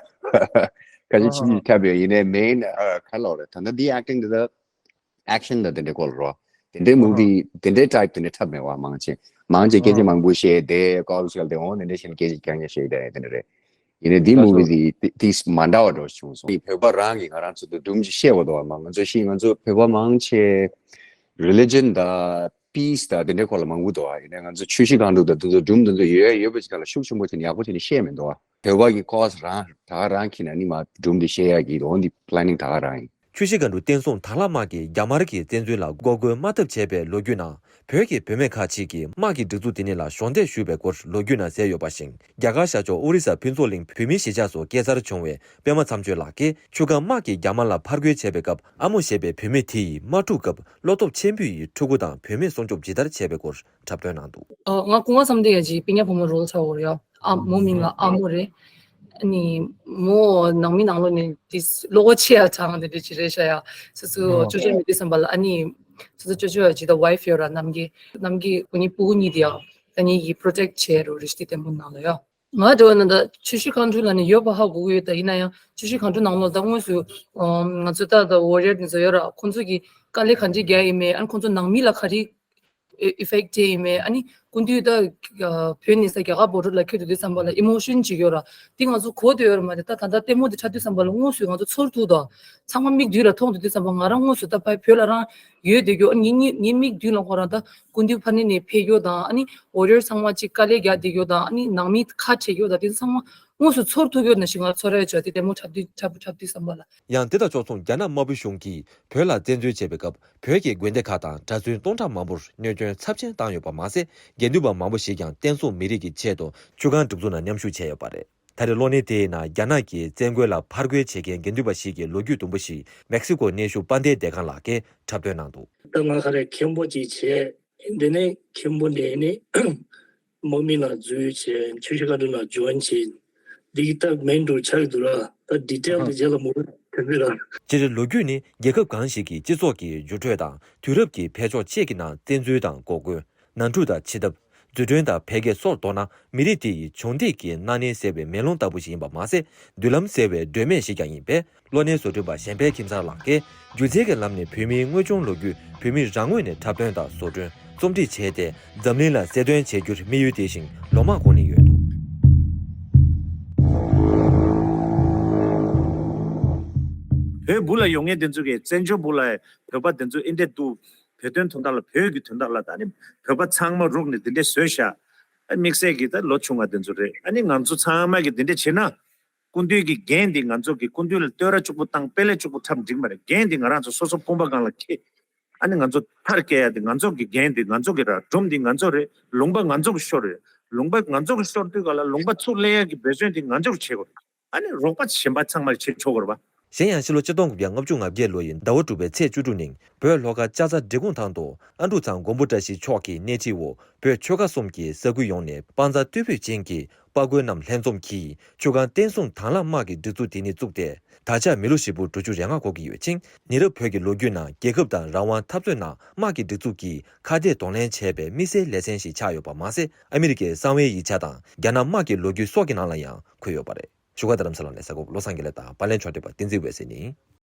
ཁ་ཤས་ཆུང་ཆུང་འཁྲབ་ཡོད། ཡིན་ནའི་main ཨ་ག་ལབ་རེད། ད་ལྟ་འདི་acting འདི་ད་action དང་དེ་འདྲའི་སྐོར་རོ། དེ་འདྲའི་མུ་བི་དེ་འདྲའི་type དེ་འདྲ་འཁྲབ་མེད་པ། མང་ཆེ་མང་ཆེ་སྐད་ཆ་མང་པོ་བཤད་དེ་ཀོ་ལ་ཤལ་དེ་འོང་དེ་འདྲ་བཤད་ནས་སྐད་ཆ་རྐྱང་རྐྱང་བཤད་དེ་དེ་འདྲ་རེད། ཡིན་ནའི་འདི་མུ་བི་དེ་དེ་མ་འདྲ་བ་འདྲ་བྱུང་སོང་། བོད་པ་རང་གིས་ང་རང་ཚོ་དུ་སྒྲུང་ཅིག་བཤད་པ་དོ། ང་ཚོ་ཤི་ང་ཚོ་བོད་པ་མང་ཆེ་religion དང་peace དང་དེ་འདྲའི་སྐོར་ལ་མང་པོ་འདུག་ཨ། ཡིན་ནའི་ང་ཚོ་ཆུ་བཞི་སྒང་དྲུག་དང་དེ་ཚོ་སྒྲུང་དེ་ཚོ་ཡོད་ཡོད་པ་ཅིག་ག་ལ་ཤུགས་ཆེན་པོ་བྱས་ནས་ཡག་པོ་བྱས་ནས་བཤད་མི་འདུག་ཨ། བོད་པ་གི་ཀོ་ལ་ཤལ་རང་ད་ག་རང་འཁྱེར་ནས་ནི་མ་སྒྲུང་འདི་བཤད་ཡག་གི་འོང་འདི་planning ད་ག་རང་ཡིན། ཆུ་བཞི་སྒང་དྲུག་བསྟན་སྲུང་དྭང་བླངས་དམག་གིས་རྒྱ་དམར་གྱི་བཙན་འཛུལ་ལ་འགོག་རྒོལ་དམག་འཐབ་བྱས་པའི་ལོ་རྒྱུས་ནང་། བོད་ཀྱི་བུད་མེད་ཁག་ཅིག་གིས་དམག་གི་སྒྲིག་འཛུགས་དེ་ཉིད་ལ་གཞོགས་འདེགས་ཞུས་པའི་སྐོར་ལོ་རྒྱུས་ནང་གསལ་ཡོད་པ་བཞིན། རྒྱ་གར་ཤར་ཕྱོགས་ཨོ་རི་ས་ཕུན་ཚོགས་གླིང་བོད་མིའི་གཞིས་ཆགས་སུ་སྐྱེས་འཚར་བྱུང་བའི་པད་མ་མཚམས་གཅོད་ལགས་ཀྱིས་ཆུ་སྒང་དམག་གིས་རྒྱ་དམར་ལ་ཕར་རྒོལ་བྱས་པའི་སྐབས་ཨ་མོ་ཞེས་པའི་བུད་མེད་དེ་ཡིས་དམག་འཁྲུག་སྐབས་བློ་སྟོབས་ཆེན་པོས་ཕྲུ་གུ་དང་བུད་མེད་སྲུང་སྐྱོབ་ཇི་ལྟར་བྱས་པའི་སྐོར་འཁྲབ་སྟོན་གནང་འདུག་ཨ། ང་སྐུ་ངོ་བསམ་གཏན་ཡ་ཇི་པི་ཉ་བུ་མོ་རོལ་ཆགས་ཡོད་རེད་ཡ། ཨ་མོ་མིང་ལ་ཨ་མོ་རེད། ཨ་ནི་མོ་ནང་མི་ནང་ལོགས་ནས་ཏིས་བློ་ཁོག་ཆེ་ཡ་ཚང་དེ་འདྲ་ཅིག་རེད་ཤག་ཡ། སོ་སོ་ཅོ་ཅོ་མི་དུས་བསམ་པ་ལ་ཨ་ནི་སོ་སོ་ཅོ་ཅོ་ཡ་ཇི་ད་wife ཡོད་ར་ནམ་གི་ནམ་གི་ཁོ་གཉིས་ཕྲུ་གུ་གཉིས་དེ་ཡ་ད་ནི་ཡི་protect བྱས་རོ་རེ་ཞིག་དེ་བརྟན་པོ་ནང་ལ་ཡ། ང་འདྲ་བ་ན་ད་ཆུ་བཞི་སྒང་དྲུག་ལ་ནི་ཡོད་པ་ཧ་གོ་གི་ཡོད། ད་ཡིན་ན་ཡང་ཆུ་བཞི་སྒང་དྲུག་ནང་ལོགས་ད་དངོས་སུ་ང་ཚོ་ད་ད་warrior དེ་ཚོ་ཡོད་ར། ཁོང་ཚོ་གི་དཀའ་ལས་ག་འདྲས་རྒྱག་ཡིན་མེད། ཨ་ནི་ཁོང་ཚོ་ནང་མི་ལ་ག་རེ་effect བྱས་ཡིན་མེད། ཨ་ནི་སྐུ་མདུན་ད་བོད་ནས་ས་རྒྱ་གར་border ལ་འཁྱེར་དུས་དུས་བསམ་པ་ལ་emotion ཅིག་ཡོད་ར། དེ་ང་ཚོ་གོ་བསྡད་ཡོད་ར་མ་རེད། ད་ད་ལྟ་ལྟད་མོ་དེ་འཁྲབ་དུས་བསམ་པ་ལ་དངོས་སུ་ང་ཚོ་ཚོར་ཐུབ་དང་། ཚང་མ་མིག་མདུན་ལ་མཐོང་དུས་དུས་བསམ་པ་ང་རང་དངོས་སུ་ད་ཕ་བོད་ལ་རང་ཡོད་བསྡད་རྒྱུ། ཨ་ནི་ངའི་ངའི་མིག་མདུན་ལ་ཁོ་རང་ད་སྐུ་མདུན་ཕ་ནས་ནས་ཕེབས་རྒྱུ་དང་། ཨ་ནི་warrior ཚང་མ་ཅིག་དཀའ་ལས་རྒྱག་བསྡད་རྒྱུ་དང་། ཨ་ནི་ནང་མི་ཁ་བྲལ་རྒྱུ་དང་། དེ་ཚང་མ་དངོས་སུ་ཚོར་ཐུབ་ཡོད་ན་ཞིག་ང་ཚོར་ཡ་ཅོ་དེ་ལྟད་མོ་འཁྲབ་དུས་འཁྲབ་འཁྲབ་དུས་བསམ་པ་ལ། ཡང་དེ་དང་ཕྱོགས་མཚུངས་རྒྱ་ནག་དམར་པོའི་གཞུང་གིས་བོད་ལ་བཙན་འཛུལ་བྱས་པའི་སྐབས་བོད་ཀྱི་དགོན་སྡེ་ཁག་དང་གྲྭ་བཙུན་སྟོང་ཕྲག་མང་པོར་གནོད་སྐྱོན་ཚབས་ཆེན་བཏང་ཡོད་པ་མ་ཟད། དགེ་འདུན་པ་མང་པོ་ཞིག་ཀྱང་བསྟན་སྲུང་མི་རིགས་ཀྱི་ཆེད་དུ་ཆུ་སྒང་སྒྲིག་འཛུགས་ནང་མཉམ་ཞུགས་བྱས་ཡོད་པ་རེད། ད་རེས་གློག་བརྙན་དེའི་ནང་རྒྱ་ནག་གི་བཙན་རྒོལ་ལ་ཕར་རྒོལ་བྱེད་མཁན་དགེ་འདུན་པ་ཞིག་གི་ལོ་རྒྱུས་དུམ་བུ་ཞིག་མེག་སི་ཀོ་གནས་བཞུགས་དཔལ་ལྡན་སྡེ་ཁང་ལགས་ཀྱིས་འཁྲབ་སྟོན་གནང་འདུག་ད་ང་ག་རེ་མཁན་པོ་ཅིག་བྱས། འདི་ནས་མཁན་པོ་ནས་ནི་དམག་མི་ལ་འཛུལ་བྱས། ཆུ་བཞི་སྒང་དྲུག་ལ་join བྱས། འདི་གི་ད་main འགྲོ་ཆགས་ཀྱི་འདུག་ར། ད་detail འདི་རྗེས་ལ་མུ་མཐུད་དེ་ར། སྤྱིར་ལོ་རྒྱུས་ནི་རྒྱལ་ཁབ་གང་ཞིག་གི་སྤྱི་ཚོགས་ཀྱི་འགྱུར་འགྲོས་དང་དུས་རབས་ཀྱི་འཕེལ་ཕྱོགས་བཅས་ཀྱི་ནང་བཙན་འཛུལ་དང་འགོག་རྒོལ། ནང་འཁྲུག་དང་ཕྱི་འཐབ། འཛུགས་སྐྲུན་དང་འཕེལ་རྒྱས་སོགས་མདོར་ན་མི་རིགས་དེ་ཡི་བྱུང་འདས་ཀྱི་སྣང་བརྙན་གསལ་བའི་མེ་ལོང་ལྟ་བུ་ཞིག་ཡིན་པ་མ་ཟད། མདུན་ལམ་གསལ་བའི་སྒྲོན་མེ་ཞིག་ཀྱང་ཡིན་པས། གློག་བརྙན་བཟོ་སྐྲུན་པ་གཞན་ཕན་ཁྱིམ་ཚང་ལགས་ཀྱིས་སྒྱུ་རྩལ་གྱི་ལམ་ནས་བོད་མིའི་དངོས་བྱུང་ལོ་རྒྱུས་བོད་མི་རང་ངོས་ནས་འཁྲབ་སྟོན་དང་བཟོ་སྐྲུན། རྩོམ་སྒྲིག་བྱས་ཏེ་འཛམ་གླིང་ལ་གསལ་སྟོན་བྱེད་རྒྱུར་དམིགས་ཡུལ་དེ་བཞིན་ལོ་མང་འགོར་ནས་ཡོད་འདུག་བོད་སྦུག་ལ་ཡོང་མཁན་དེ་ཚོ་གིས་བཙན་བྱོལ་སྦུག་ལ་བོད་པ་དེ་ཚོ་ཨིན་དེ་འདུག་བོད་དོན་དོན་དག་ལ་བོད་ཀྱི་དོན་དག་ལ་ད་ནི་བོད་པ་ཚང་མ་རུག་ནས་འདི་འདྲས་བཟོས་ཤག་ཨ་དམིགས་བསལ་གྱི་ད་ལོ་ཆུང་བ་དེ་ཚོ་རེད། ཨ་ནི་ང་ཚོ་ཚང་མ་གིས་འདི་འདྲས་བྱས་ན། སྐུ་མདུན་གྱི་འགན་འདི་ང་ཚོ་གི་སྐུ་མདུན་ལ་བསྟོད་ར་གཅིག་པུ་བཏང་། དཔེ་ལེགས་གཅིག་པུ་འཁྲབ་འགྲིག་མ་རེད། འགན་འདི་ང་རང་ཚོ་སོ་སོ་དཔུང་པ་སྒང་ལ་འཁྱེར། ཨ་ནི་ང་ཚོ་མཐར་སྐྱེལ་ཡ་འདི་ང་ཚོ་གི་འགན་འདི་ང་ཚོ་གི་ར། སྒྲུང་འདི་ང་ཚོ་རེད། ལུང་པ་ང་ཚོ་གི་ཤོར་རེད། ལུང་པ་ང་ཚོ་གི་ཤོར་དུས་ག་ལ་ལུང་པ་ཚུར་ལེན་ཡ་གི་འབད་བརྩོན་འདི་ང་ཚོ་གི་བྱེད་དགོས་རེད། ཨ་ནི་རོགས་པ་གཞན་པ་ཚང་མར་བྱེད་ཆོག་གི་རེད་པ། གཞན་ཡང་ཕྱི་ལོ་ཆིག་སྟོང་དགུ་བརྒྱ་ལྔ་བཅུ་ང་བརྒྱད་ལོ་ཡི་ཟླ་བ་དྲུག་པའི་ཚེས་བཅུ་དྲུག་ཉིན་བོད་ལྷོ་ཁ་ལྕགས་རྩ་འབྲི་གུང་ཐང་དུ་ཨ་འབྲུག་ཚང་མགོན་པོ་བཀྲ་ཤིས་མཆོག་གི་སྣེ་ཁྲིད་འོག་བོད་ཆོལ་ཁ་གསུམ་གྱི་ས་ཁུལ་ཡོངས་ནས་དཔའ་རྩལ་རྟོལ་ཕོད་ཅན་གྱི་དཔའ་རྒོད་རྣམས་ལྷན་འཛོམས་ཀྱིས་ཆུ་སྒང་བསྟན་སྲུང་དྭང་བླངས་དམག་གི་སྒྲིག་འཛུགས་དེ་ཉིད་བཙུགས་ཏེ། ད་ཆ་མི་ལོ་ཧྲིལ་པོ་དྲུག་ཅུ་རེ་ལྔ་འཁོར་གྱི་ཡོད་ཅིང་། ཉེ་རབས་བོད་ཀྱི་ལོ་རྒྱུས་ནང་རྒྱལ་ཁབ་དང་རང་དབང་འཐབ་རྩོད་ནང་དམག་གི་སྒྲིག་འཛུགས་ཀྱིས་ཁ་གཏད་གདོང་ལེན་བྱས་པའི་དམིགས་བསལ་ལེ་ཚན་ཞིག་ཆགས་ཡོད་པ་མ་ཟད། ཨ་མི་རི་ཀའི་གསང་བའི་ཡིག་ཆ་དང་རྒྱ་ནག་དམག་གི་ལོ་རྒྱུས་སོགས་ཀྱི་ནང་ལ་ཡང་འཁོད་ཡོད་པ་རེད། བཞུགས་སྒར་རྡ་རམ་ས་ལ་ནས་གསར་འགོད་པ་བློ་བཟང་དགེ་ལེགས་དང་། པར་ལེན་ཕྱོགས་སྒྲིག་པ་བསྟན་འཛིན་འོད་ཟེར་ཡིན།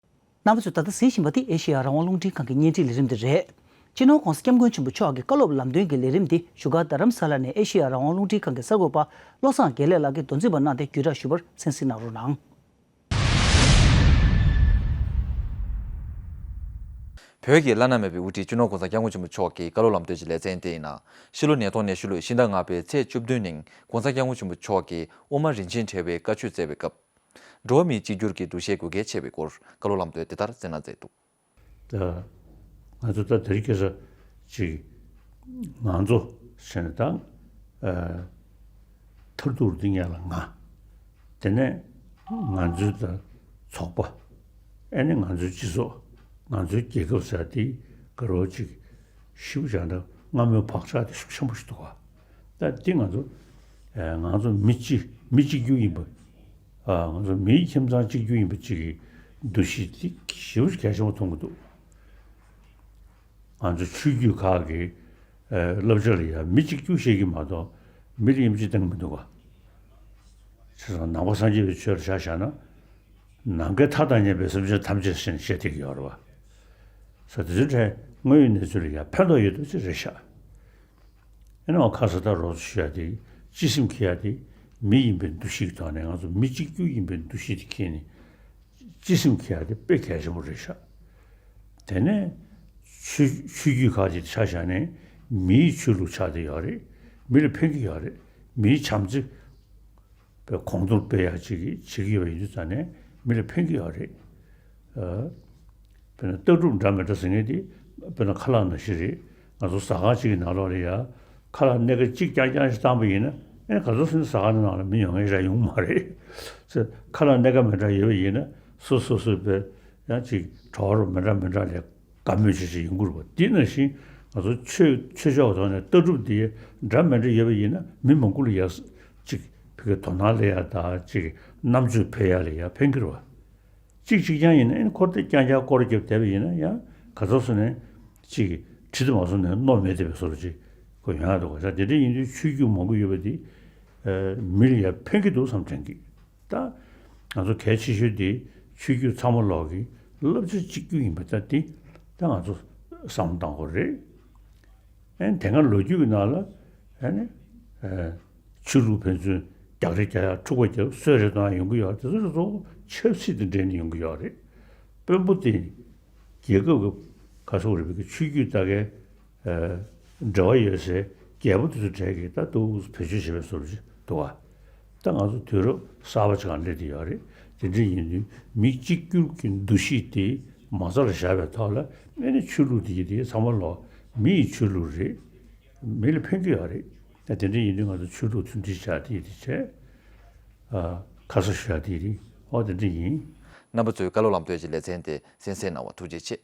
རྣམ་པ་ཚོས་ད་ལྟ་གཟིགས་བཞིན་པ་འདི་ཨེ་ཤེ་ཡ་རང་དབང་རླུང་འཕྲིན་ཁང་གི་བརྙན་འཕྲིན་ལས་རིམ་དེ་རེད། སྤྱི་ནོར་༸གོང་ས་༸སྐྱབས་མགོན་ཆེན་པོ་མཆོག་གི་བཀའ་སློབ་ལམ་སྟོན་གྱི་ལས་རིམ་འདི་བཞུགས་སྒར་རྡ་རམ་ས་ལ་ནས་ཨེ་ཤེ་ཡ་རང་དབང་རླུང་འཕྲིན་ཁང་གི་གསར་འགོད་པ་བློ་བཟང་དགེ་ལེགས་ལགས་ཀྱིས་མདོ་འཛིན་པ་གནང་སྟེ་བརྒྱུད་བསྒྲགས་ཞུ་བར་གསན་གཟིགས་གནང་རོགས་གནང་། བོད་ཀྱི་བླ་ན་མེད་པའི་དབུ་ཁྲིད་སྤྱི་ནོར་༸གོང་ས་༸སྐྱབས་མགོན་ཆེན་པོ་མཆོག་གི་བཀའ་སློབ་ལམ་སྟོན་གྱི་ལེ་ཚན་དེ་ཡིན་ན། ཕྱི་ལོ་ཉིས་སྟོང་ཉི་ཤུ་ལོའི་ཕྱི་ཟླ་ལྔ་པའི་ཚེས་བཅུ་བདུན་ཉིན་༸གོང་ས་༸སྐྱབས་མགོན་ཆེན་པོ་མཆོག་གིས་དབུ་མ་རིན་ཆེན་གྲགས་པའི་བཀའ་ཆོས་སྩལ་བའི་སྐབས། འགྲོ་བ་མིའི་གཅིག་གྱུར་གྱི་འདུ་ཤེས་དགོས་གལ་ཆེ་བའི་སྐོར་བཀའ་སློབ་ལམ་སྟོན་དེ་ལྟར་སྩལ་གནང་མཛད་འདུག། ད་ང་ཚོ་ད་དེ་རིང་ཁ་སང་ཅིག་ང་ཚོ་ཟེར་ནས་ད་ཨ་མཐར་ཐུག་འདི་ངེད་ལ་ང་། དེ་ནས་ང་ཚོའི་ད་ཚོགས་པ། ཨེ་ནས་ང་ཚོའི་སྤྱི་ཚོགས། ང་ཚོའི་རྒྱལ་ཁབ་ཟེར་དེ་ག་རོ་ཅིག་ཞིབ་བཞག་ན་སྔ་མོའི་བག་ཆགས་དེ་ཤུགས་ཆེན་པོ་ཞིག་འདུག་ག། ད་འདི་ང་ཚོ་ཨ་ང་ཚོ་མི་གཅིག་མི་གཅིག་གྱུར་ཡིན་པ། ཨ་ང་ཚོ་མིའི་ཁྱིམ་ཚང་གཅིག་གྱུར་ཡིན་པ་གཅིག་གི་འདུ་ཤེས་འདི་ཞེ་པོ་གལ་ཆེན་པོ་མཐོང་གི་འདུག། ང་ཚོ་ཆོས་བརྒྱུད་ཁག་གི་ཨ་བསླབ་བྱ་ལ་ཡང་མི་གཅིག་གྱུར་བཤད་ཀྱི་མ་གཏོགས་མི་ལ་ཡིན་གཅིག་བསྟན་གྱི་མི་འདུག་ག། བྱས་ཙང་ནང་པ་སངས་རྒྱས་པའི་ཆོས་ལ་ཆ་བཞག་ན། ནམ་མཁའི་མཐའ་དང་མཉམ་པའི་སེམས་ཅན་ཐམས་ཅད་ཟེར་ནས་བཤད་བསྡད་ཀྱི་ཡོད་རེད་བ། ས་དེ་ཚོའི་གྲས་དངོས་ཡོད་གནས་ཚུལ་ལ་ཡང་ཕན་ཐོགས་ཡོད་འདུག་ཅེས་རེད་ཤག། ཨེ་ནའང་ཁ་ས་ད་རོགས་ཚོ་ཞུ་ཡ་དེ་སྤྱི་སེམས་འཁྱེར་ཡ་དེ་མི་ཡིན་པའི་འདུ་ཤེས་ཀྱི་ཐོག་ནས་ང་ཚོ་མི་གཅིག་གྱུར་ཡིན་པའི་འདུ་ཤེས་དེ་འཁྱེར་ནས་སྤྱི་སེམས་འཁྱེར་ཡ་དེ་དཔེ་གལ་ཆེན་པོ་རེད་ཤག། དེ་ནས་ཆོས་ཆོས་བརྒྱུད་ཁག་ཅིག་ཆ་བཞག་ནས་མིའི་ཆོས་ལུགས་ཆགས་བསྡད་ཡོད་རེད། མི་ལ་ཕན་གྱི་ཡོད་རེད། མིའི་བྱམས་བརྩེ་པའི་གོང་མཐོར་སྤེལ་ཡ་ཅིག་བྱེད་ཀྱི་ཡོད་པ་ཡིན་དུས་ཙང་ནས་མི་ལ་ཕན་གྱི་ཡོད་རེད། ཨ། དཔེར་ན་ལྟ་གྲུབ་འདྲ་མི་འདྲ་ཟེར་མཁན་དེ་དཔེར་ན་ཁ་ལག་ནང་བཞིན་རེད། ང་ཚོ་ཟ་ཁང་གཅིག་གི་ནང་ལོགས་ལ་ཡ་ཁ་ལག་སྣེ་ཁ་གཅིག་རྐྱང་རྐྱང་ཞིག་བཏང་པ་ཡིན་ན་ཨེ་ག་ཚོད་ཟེར་ན་ཟ་ཁང་དེ་ནང་ལ་མི་ཡོང་མཁན་རག་ཡོང་གི་མ་རེད། ཟེར་ཁ་ལག་སྣེ་ཁ་མི་འདྲ་ཡོད་པ་ཡིན་ན་སོ་སོ་སོ་པའི་ཡང་ཅིག་གྲོགས་རོགས་མི་འདྲ་མི་འདྲ་ལས་དགའ་མོས་བྱེད་བྱེད་ཡོང་གི་རེད་པ། དེ་ནང་བཞིན་ང་ཚོ་ཆོས་ཆོས་ཕྱོགས་ཐོག་ནས་ལྟ་གྲུབ་དེ་འདྲ་མི་འདྲ་ཡོད་པ་ཡིན་ན་མི་མང་པོ་ལ་ཡ་ཅིག་ཕ་གི་དོ་སྣང་སླེབས་ཡ་དང་ཅིག་རྣམ་དཔྱོད་འཕེལ་ཡ་ལ་ཡ་ཕན་གྱི་རེད་པ། གཅིག་གཅིག་རྐྱང་ཡིན་ན་ཨེ་ཁོ་དེ་རྐྱང་རྐྱང་སྐོར་རྒྱབ་བསྡད་པ་ཡིན་ན་ཡང་ག་ཚོད་སོང་ནས་ཅིག་དྲི་དུ་མ་སོང་ནས་རྣོ་མེད་བསྡད་པའི་བཟོ་འདྲ་ཅིག་ཁོ་ཡོང་ཡ་འདུག་ག། ས་དེ་འདྲ་ཡིན་དུས་ཆོས་བརྒྱུད་མང་པོ་ཡོད་པ་དེ་མི་ལ་ཡ་ཕན་གྱི་འདུག་བསམ་དྲན་གི། ད་ང་ཚོ་གལ་ཆེ་ཤོས་དེ་ཆོས་བརྒྱུད་ཚང་མ་ལོག་གི་བསླབ་བྱ་གཅིག་གྱུར་ཡིན་པ་ད་དེ་ད་ང་ཚོ་བསམ་བློ་གཏང་དགོས་རེད། ཨེ་དེ་སྔ་ལོ་རྒྱུས་ཀྱི་ནང་ལ་ཨེ་ནི་ཨེ་ཆོས་ལུགས་ཕན་ཚུན་རྒྱག་རེས་རྒྱག་ཡ་འཁྲུག་པ་རྒྱག་གསོད་རེས་གཏོང་ཡ་ཡོང་གི་ཡོད། དེ་ཚོ་ཚོ་ཆབ་སྲིད་དང་འབྲེལ་ནས་ཡོང་གི་ཡོད་རེད། དཔོན་པོ་དེ་རྒྱལ་ཁབ་ཀྱི་ག་སོག་རེད་པའི་ཆོས་བརྒྱུད་ད་གའི་ཨེ་འབྲེལ་བ་ཡོད་སའི་རྒྱལ་པོ་དེ་ཚོ་གྲས་ཀྱིས་ད་འདུག་བེད་སྤྱོད་བྱེད་པའི་བཟོ་འདྲ་ཅིག་འདུག་བ། ད་ང་ཚོ་དུས་རབས་གསར་པ་ཅིག་ལ་སླེབས་བསྡད་ཡོད་རེད། དེ་འདྲ་ཡིན་དུས་མི་གཅིག་གྱུར་གྱི་འདུ་ཤེས་དེ་མ་རྩ་ལ་བཞག་པའི་ཐོག་ལ་ཨེ་ནི་ཆོས་ལུགས་དེ་གི་དེ་ཚང་མ་ལོག་མི་ཡི་ཆོས་ལུགས་རེད། མི་ལ་ཕན་གྱི་ཡོད་རེད། ད་དེ་འདྲ་ཡིན་དུས་ང་ཚོ་ཆོས་ལུགས་མཐུན་སྒྲིལ་བྱ་དེ་དེ་བྱས། ཨ་ཁ་ས་ཞུ་ཡ་དེ་རེད། ཨོ་དེ་འདྲ་ཡིན། རྣམ་པ་ཚོས་བཀའ་སློབ་ལམ་སྟོན་གྱི་ལེ་ཚན་དེ་གསན་གཟིགས་གནང་བར་ཐུགས་རྗེ་ཆེ།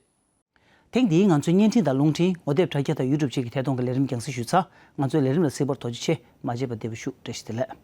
ཐེངས་འདིའི་ང་ཚོའི་བརྙན་འཕྲིན་དང་རླུང་འཕྲིན། ངོ་དེབ་དྲ་རྒྱ་དང་ཡུ་ཊུབ་བཅས་ཀྱི་ཐད་གཏོང་གི་ལས་རིམ་རྒྱང་སྲིང་ཞུས་ཚར། ང་ཚོའི་ལས་རིམ་ལ་གཟིགས་པར་ཐུགས་རྗེ་ཆེ། མ་བརྗེད་པར་བདེ་པོ་བཞུགས། བཀྲ་ཤིས་བདེ་ལེགས།